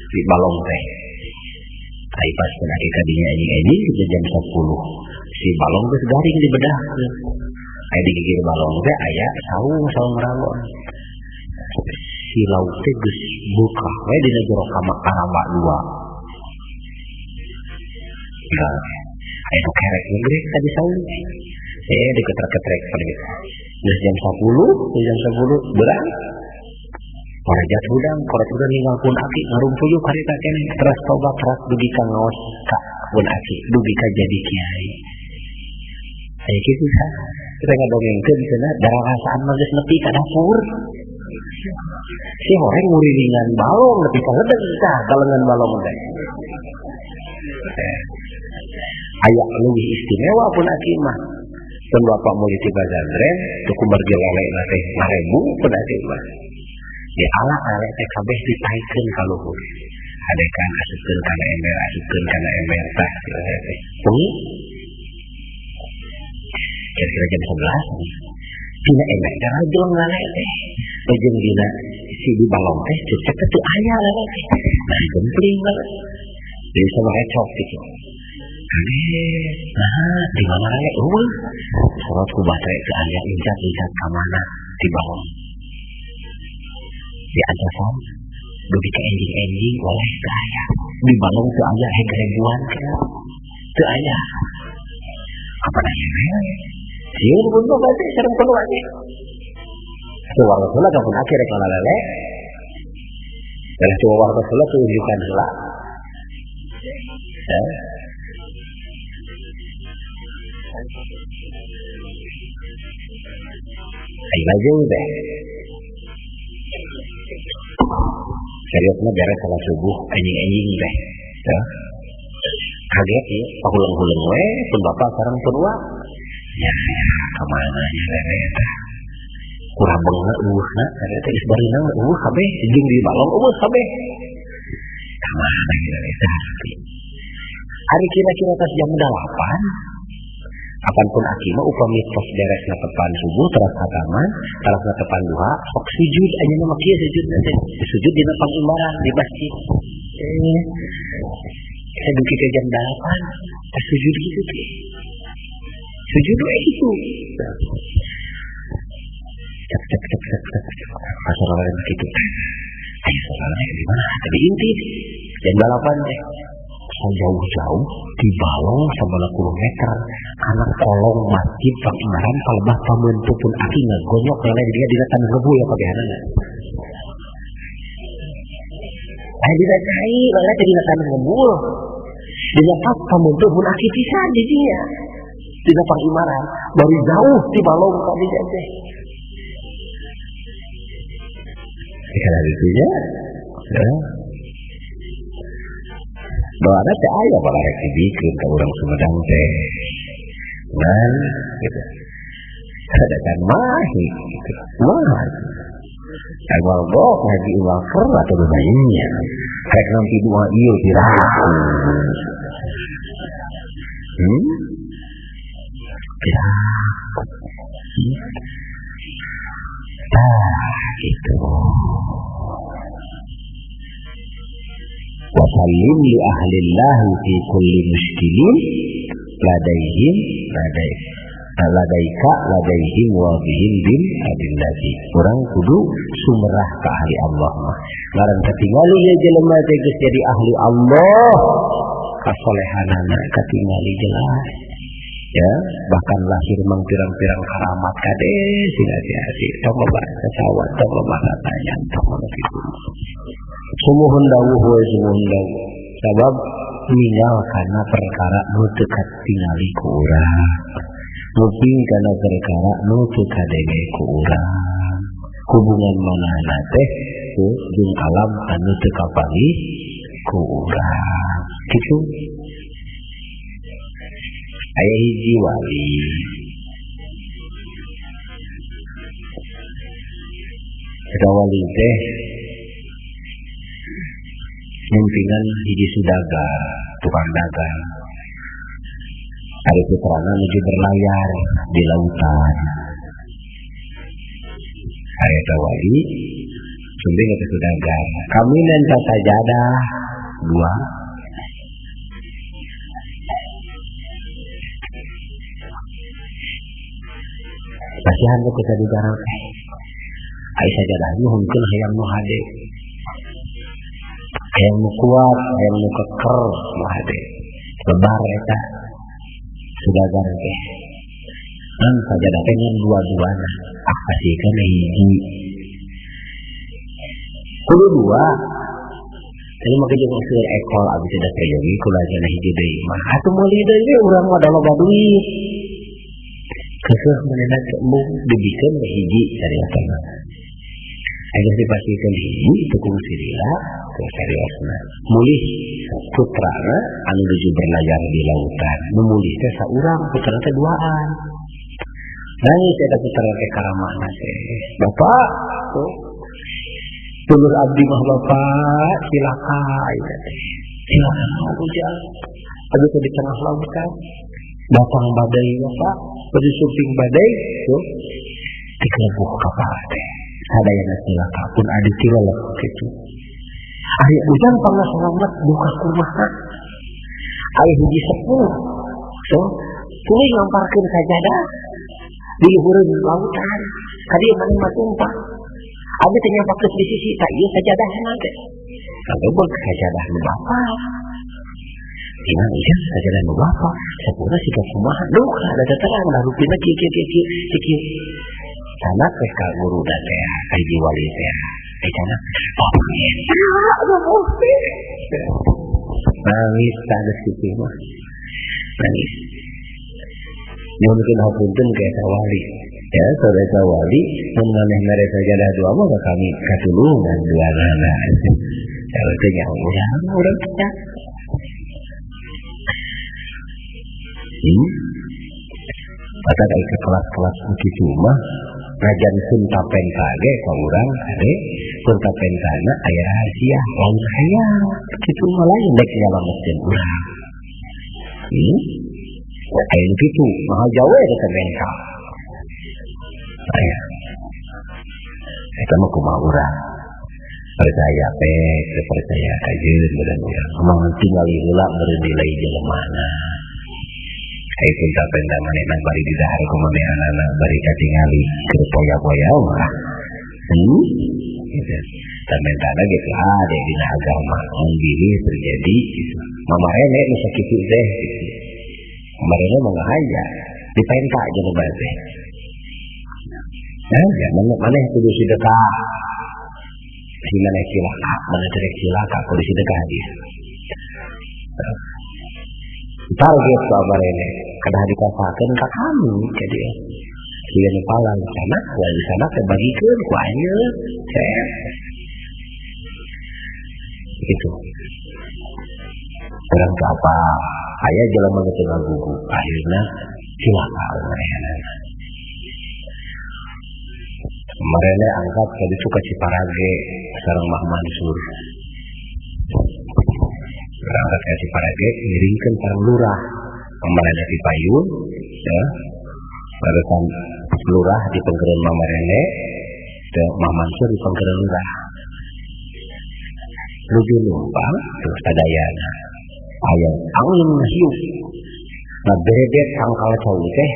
di balong teh. Ai pas pun aki kadinya anjing-anjing di jam 10. Si balong geus garing dibedahkeun. Aya di gigir balong teh aya saung rawon. Si lauk teh geus buka we dina jero kamar karawa dua. Nah, ayo kerek ngegrek tadi saung. Diketrek-ketrek pada gitu. Geus jam 10, jam 10 berang. Korejat hudang, korejat hudang ninggal pun aki ngarumpuyuh karita keneh teras tobat teras dugi ka ngaos ka pun aki dugi ka jadi kiai. Aya kitu tah. Kita ngadongengkeun cenah darasaan mah geus nepi ka dapur. Si horeng ngurilingan balong nepi ka ledeng tah galengan balong teh. Aya leuwih istimewa pun aki mah. Pun bapak mulai ti pesantren tuku margi lele na teh 5000 pun aki mah. Di ala lele teh kabeh ditaikeun ka luhur. Adekan asupkeun kana ember, asupkeun kana ember tah lele teh. Wengi kira-kira jam 11 tina ember teh rajong lele teh. Lajeng dina si di balong teh cecek teh teu aya lele teh. Nah gempling lele. Jadi sama recok gitu. Kaget, nah di mana lele? Eueuh. Sorot ku baterai teu aya incat-incat ka mana di balong. Di antasan dugi ka enjing-enjing oleh teu aya. Di balong teu aya heg-heguan teu aya. Kapan aya lele? Sieun pun mah berarti sareng keluar ge. Teu warga heula ka pun akhir rek lele. Beres teu warga heula teu unjukan heula. Ayo lajeng teh. Seriusnya beres salat subuh anjing-anjing teh. Ya. Kaget ya, pahuleng-huleng we pun bapak sareng pun wa. Ya, ka mana nya lele teh. Kurang beungeut eueuhna, lele teh geus barina eueuh kabeh jeung di balong eueuh kabeh. Ka mana nya lele teh? Hari kira-kira tas jam 8 apan pun aki mah upami tos beres na tepan subuh teras khataman teras na tepan duha sok sujud anjeunna mah kieu sujudna teh sujud dina pangimbaran di masjid. Saya dugi ke jam 8 tas sujud gitu teh. Sujud we gitu. Cek cek cek cek cek. Asal lain kitu. Ayo salah di mana? Tadi inti jam 8 teh. Jauh-jauh di balong 90 meter anak kolong masjid pangimbaran palebah pameuntu pun aki ngagonyok lele di dia dina tanah ngebul ya kabehanana. Aya dina cai lele teh dina tanah ngebul. Dina pas pameuntu pun aki pisan di dia. Dina pangimbaran dari jauh di balong ka dieu teh. Karena itu ya. Doana teh aya balarek dibikeun ka urang Sumedang teh. Ngan gitu. Sadakan mahi gitu. Mahi. Awal gok ngaji uang ker atau lumayan. Rek nanti dua iyo piraku. Piraku. Nah, gitu. Wasallim li ahlillahi fi kulli muskilin ladaihim ladaika ladaihim wa bihim bil adillati. Urang kudu sumerah ka ahli Allah mah. Ngaran katingali ieu jelema teh geus jadi ahli Allah, kasolehanana katingali jelas. Ya, bahkan lahir mang pirang-pirang karamat kade sing hati-hati. Tong loba sasawat, tong loba tatanya, tong loba kitu. Sumuhun dawuh we sumuhun dawuh. Sabab ninggal kana perkara nu teu katingali ku urang. Nguping kana perkara nu teu kadenge ku urang. Hubungan manahna teh jeung alam anu teu kapanggih ku urang. Kitu. Aya hiji wali. Eta wali teh pimpinan hiji sudagar, tukang dagang. Ari putrana nuju berlayar di lautan. Ari eta wali sumbing eta sudagar. Kami nenta sajadah dua. Kasihan ku sudagar teh. Ari sajadah mah hungkeun hayang nu hade. Hayang nu kuat, hayang nu keker nu hade. Lebar eta sudagar teh. Ngan sajadah teh ngan dua-duana. Ah kasihkeun hiji. Kudu dua. Tadi mah jeung seueur ekol abis da peryogi kula cenah hiji deui mah. Atuh meuli deui urang mah da loba duit. Keseuh manehna teh embung dibikeun we hiji sariatana. Aja dipastikeun hiji teu kungsi lila teu sariosna. Mulih putrana anu nuju berlayar di lautan. Nu mulih teh saurang, putrana teh duaan. Nangis eta putrana teh karamahna teh. Bapak, tuh. Dulur abdi mah bapak, cilaka ieu teh. Cilaka ujang. Abdi teh di tengah lautan. Datang badai bapak, baju suping badai tuh. Dikelebuh kapal teh. Sadayana cilaka pun adi tilelep kitu. Aya ujang pangna salamet duka kumaha. Aya hiji sepuh. Tuh, tuluy ngamparkeun sajadah di luhureun lautan. Ka dieu maneh mah tumpah. Abdi teh nyampakeun di sisi tah ieu sajadahna teh. Kalebet sajadah nu bapak. Gimana ujang sajadah nu bapak? Sampurna siga kumaha? Duka da terang da rupina kieu kieu kieu kieu. Sanak teh ka guru da teh, ka hiji wali teh. Eh cenah, bapak eta nu teh. Nangis tah kitu mah. Nangis. Nyuhunkeun hapunten ka eta wali. Ya, saudara wali mun maneh mere sajadah dua mah ka kami katulungan dua nana. Kalau teh nyaho urang teh. Maka dari kelas-kelas begitu mah ngajan punta penta ge ka urang ade punta pentana aya rahasia lain hayang kitu mah lain dek nyalametkeun urang. Aya nu kitu mahal jauh eta mental. Aya. Eta mah kumaha urang. Percaya pek, teu percaya kajeun badan urang. Mah tinggali heula meureun nilai jelemana. Aya punta penta manehna bari didahar ku manehanana bari katingali keur poya-poya mah. Gitu. Tamentana gitu ade dina agama mun bilih terjadi gitu. Mamarene nu sakitu teh gitu. Mamarene mah ngahaya dipenta jelema teh. Nah, ya maneh kudu sedekah. Si maneh cilaka, maneh teh cilaka kudu sedekah dia. Target sabarene kada dikasakeun ka kami ka dieu. Siga nu palang sana, wali sana teh bagikeun ku anjeun. Gitu. Urang teh apa? Aya jelema nu teu ngagugu, akhirna Cilaka manehna. Marene angkat tadi suka Ciparage sareng Mbah Mansur. Berangkat ke Ciparage ngiringkeun sareng lurah. Marene di payun ya. Barusan lurah di pengkereun Marene, teh Mbah Mansur di pengkereun lurah. Nuju numpang terus sadayana. Aya angin hiup. Ngaberebet tangkal cau teh.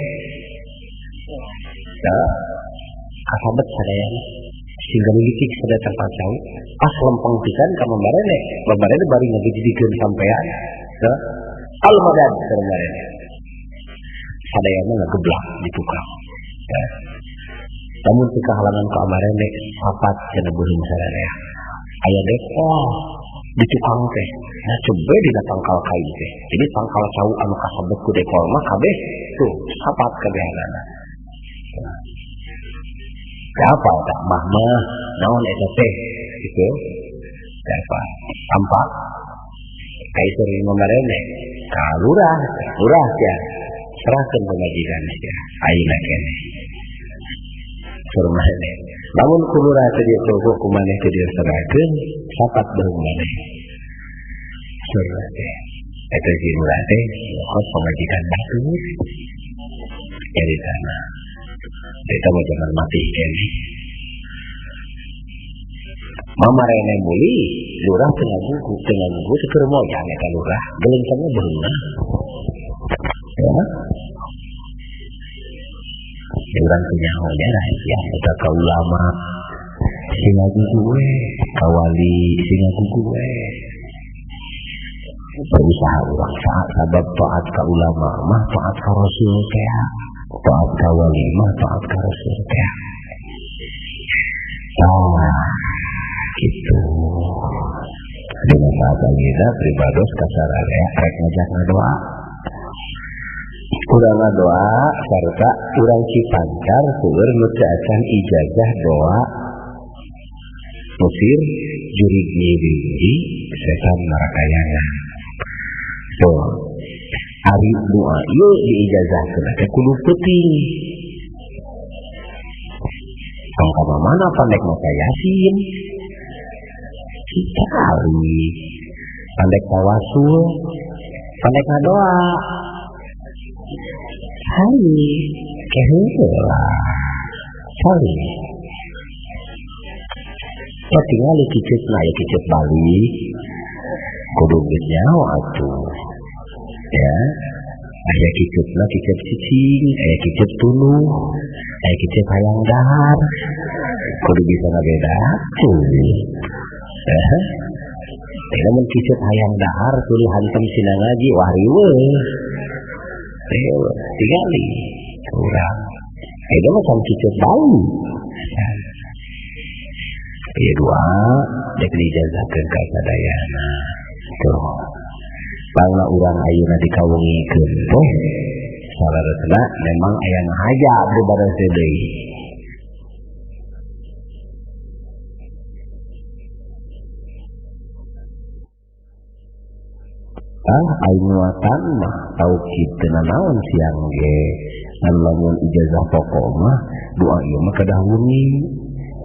Ya. Kasabet sadayana sehingga lilitik sadaya tangkal cau pas lempeng pisan ka mamarene mamarene bari ngagijidikeun sampean ya almadad sareng marene sadayana ngageblak di tukang ya. Namun teu kahalangan ka amarene sapat cenah beureum sararea aya dekol di tukang teh nah coba dina tangkal kain teh jadi tangkal cau anu kasabet ku dekol mah kabeh tuh sapat kabehanana. Siapa tak mah mah naon eta teh gitu. Siapa? Tampak kaisar mamarene ka lurah, lurah sia. Serahkeun pamajikan sia. Ayeuna keneh. Sur maneh. Lamun ku lurah teh dieu ku maneh teh dieu serahkeun, sapat beureum maneh. Sur teh. Eta si lurah teh kos pamajikan batur. Ceritana. Kita mau jangan mati kene. Mama rene muli, lurah tengah buku teu moyang eta lurah, gelencangna beunah. Ya. Urang teu nyaho rahasia eta ka ulama. Sing ngagugu we, ka wali sing ngagugu we. Berusaha urang saat sabab taat ka ulama mah taat ka rasul teh. Taat ka wali mah taat ka rasul teh. Nah, gitu. Dina saat ayeuna pribados kasararea rek ngajak ngadoa. Urang ngadoa sarta urang Cipancar seueur nu teu acan ijazah doa musir jurig nyirigi setan marakayangan. Tuh. Ari doa ieu diijazahkeun teh kudu peuting. Tong ka mana pandek maca Yasin. Sekali pandek tawasul, pandek ngadoa. Hai, keheula. Sali. Ya tinggal kicet na ya kicet balik. Kudu geus nyaho atuh. Ya, aya kicetna kicet cicing, aya kicet tuluh, aya kicet hayang dahar. Kudu bisa ngabedakeun. Eh, lamun kicet hayang dahar tuluh hantem sina ngaji wah riweuh. Riweuh tingali urang. Eta mah can kicet bau. Ieu doa dek diijazahkeun ka sadayana. Tuh. Bangla urang ayeuna dikawengikeun teh saleresna memang aya ngahaja pribados deui. Ah, aing muatan mah taukid teu nanaon siang ge. Ngan lamun ijazah pokok mah doa ieu mah kedah wengi.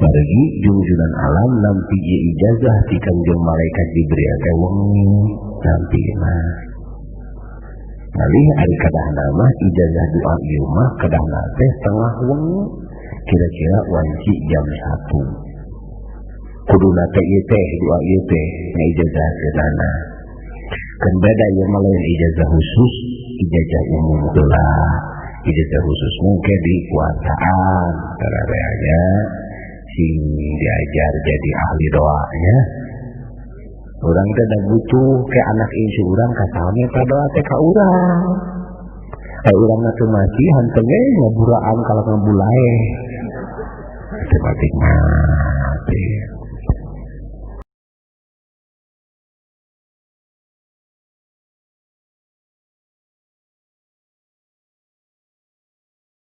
Margi jungjunan alam nampi ieu ijazah ti Kangjeng Malaikat Jibril teh wengi nampi mah. Malih ari kadahna mah ijazah doa ieu mah kadahna teh tengah wengi kira-kira wanci jam 1. Kuduna teh ieu teh doa ieu teh ngaijazahkeunana. Kan beda ieu mah lain ijazah khusus, ijazah umum heula. Ijazah khusus mungkin di puasaan sarareanya sing diajar jadi ahli doanya. Urang teh da butuh ke anak incu urang kasalnya ka doa teh ka urang. Ai urang mah teu mati hanteu ge ngaburaan kalau ngabulae. Teu mati mati.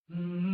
Mm-hmm.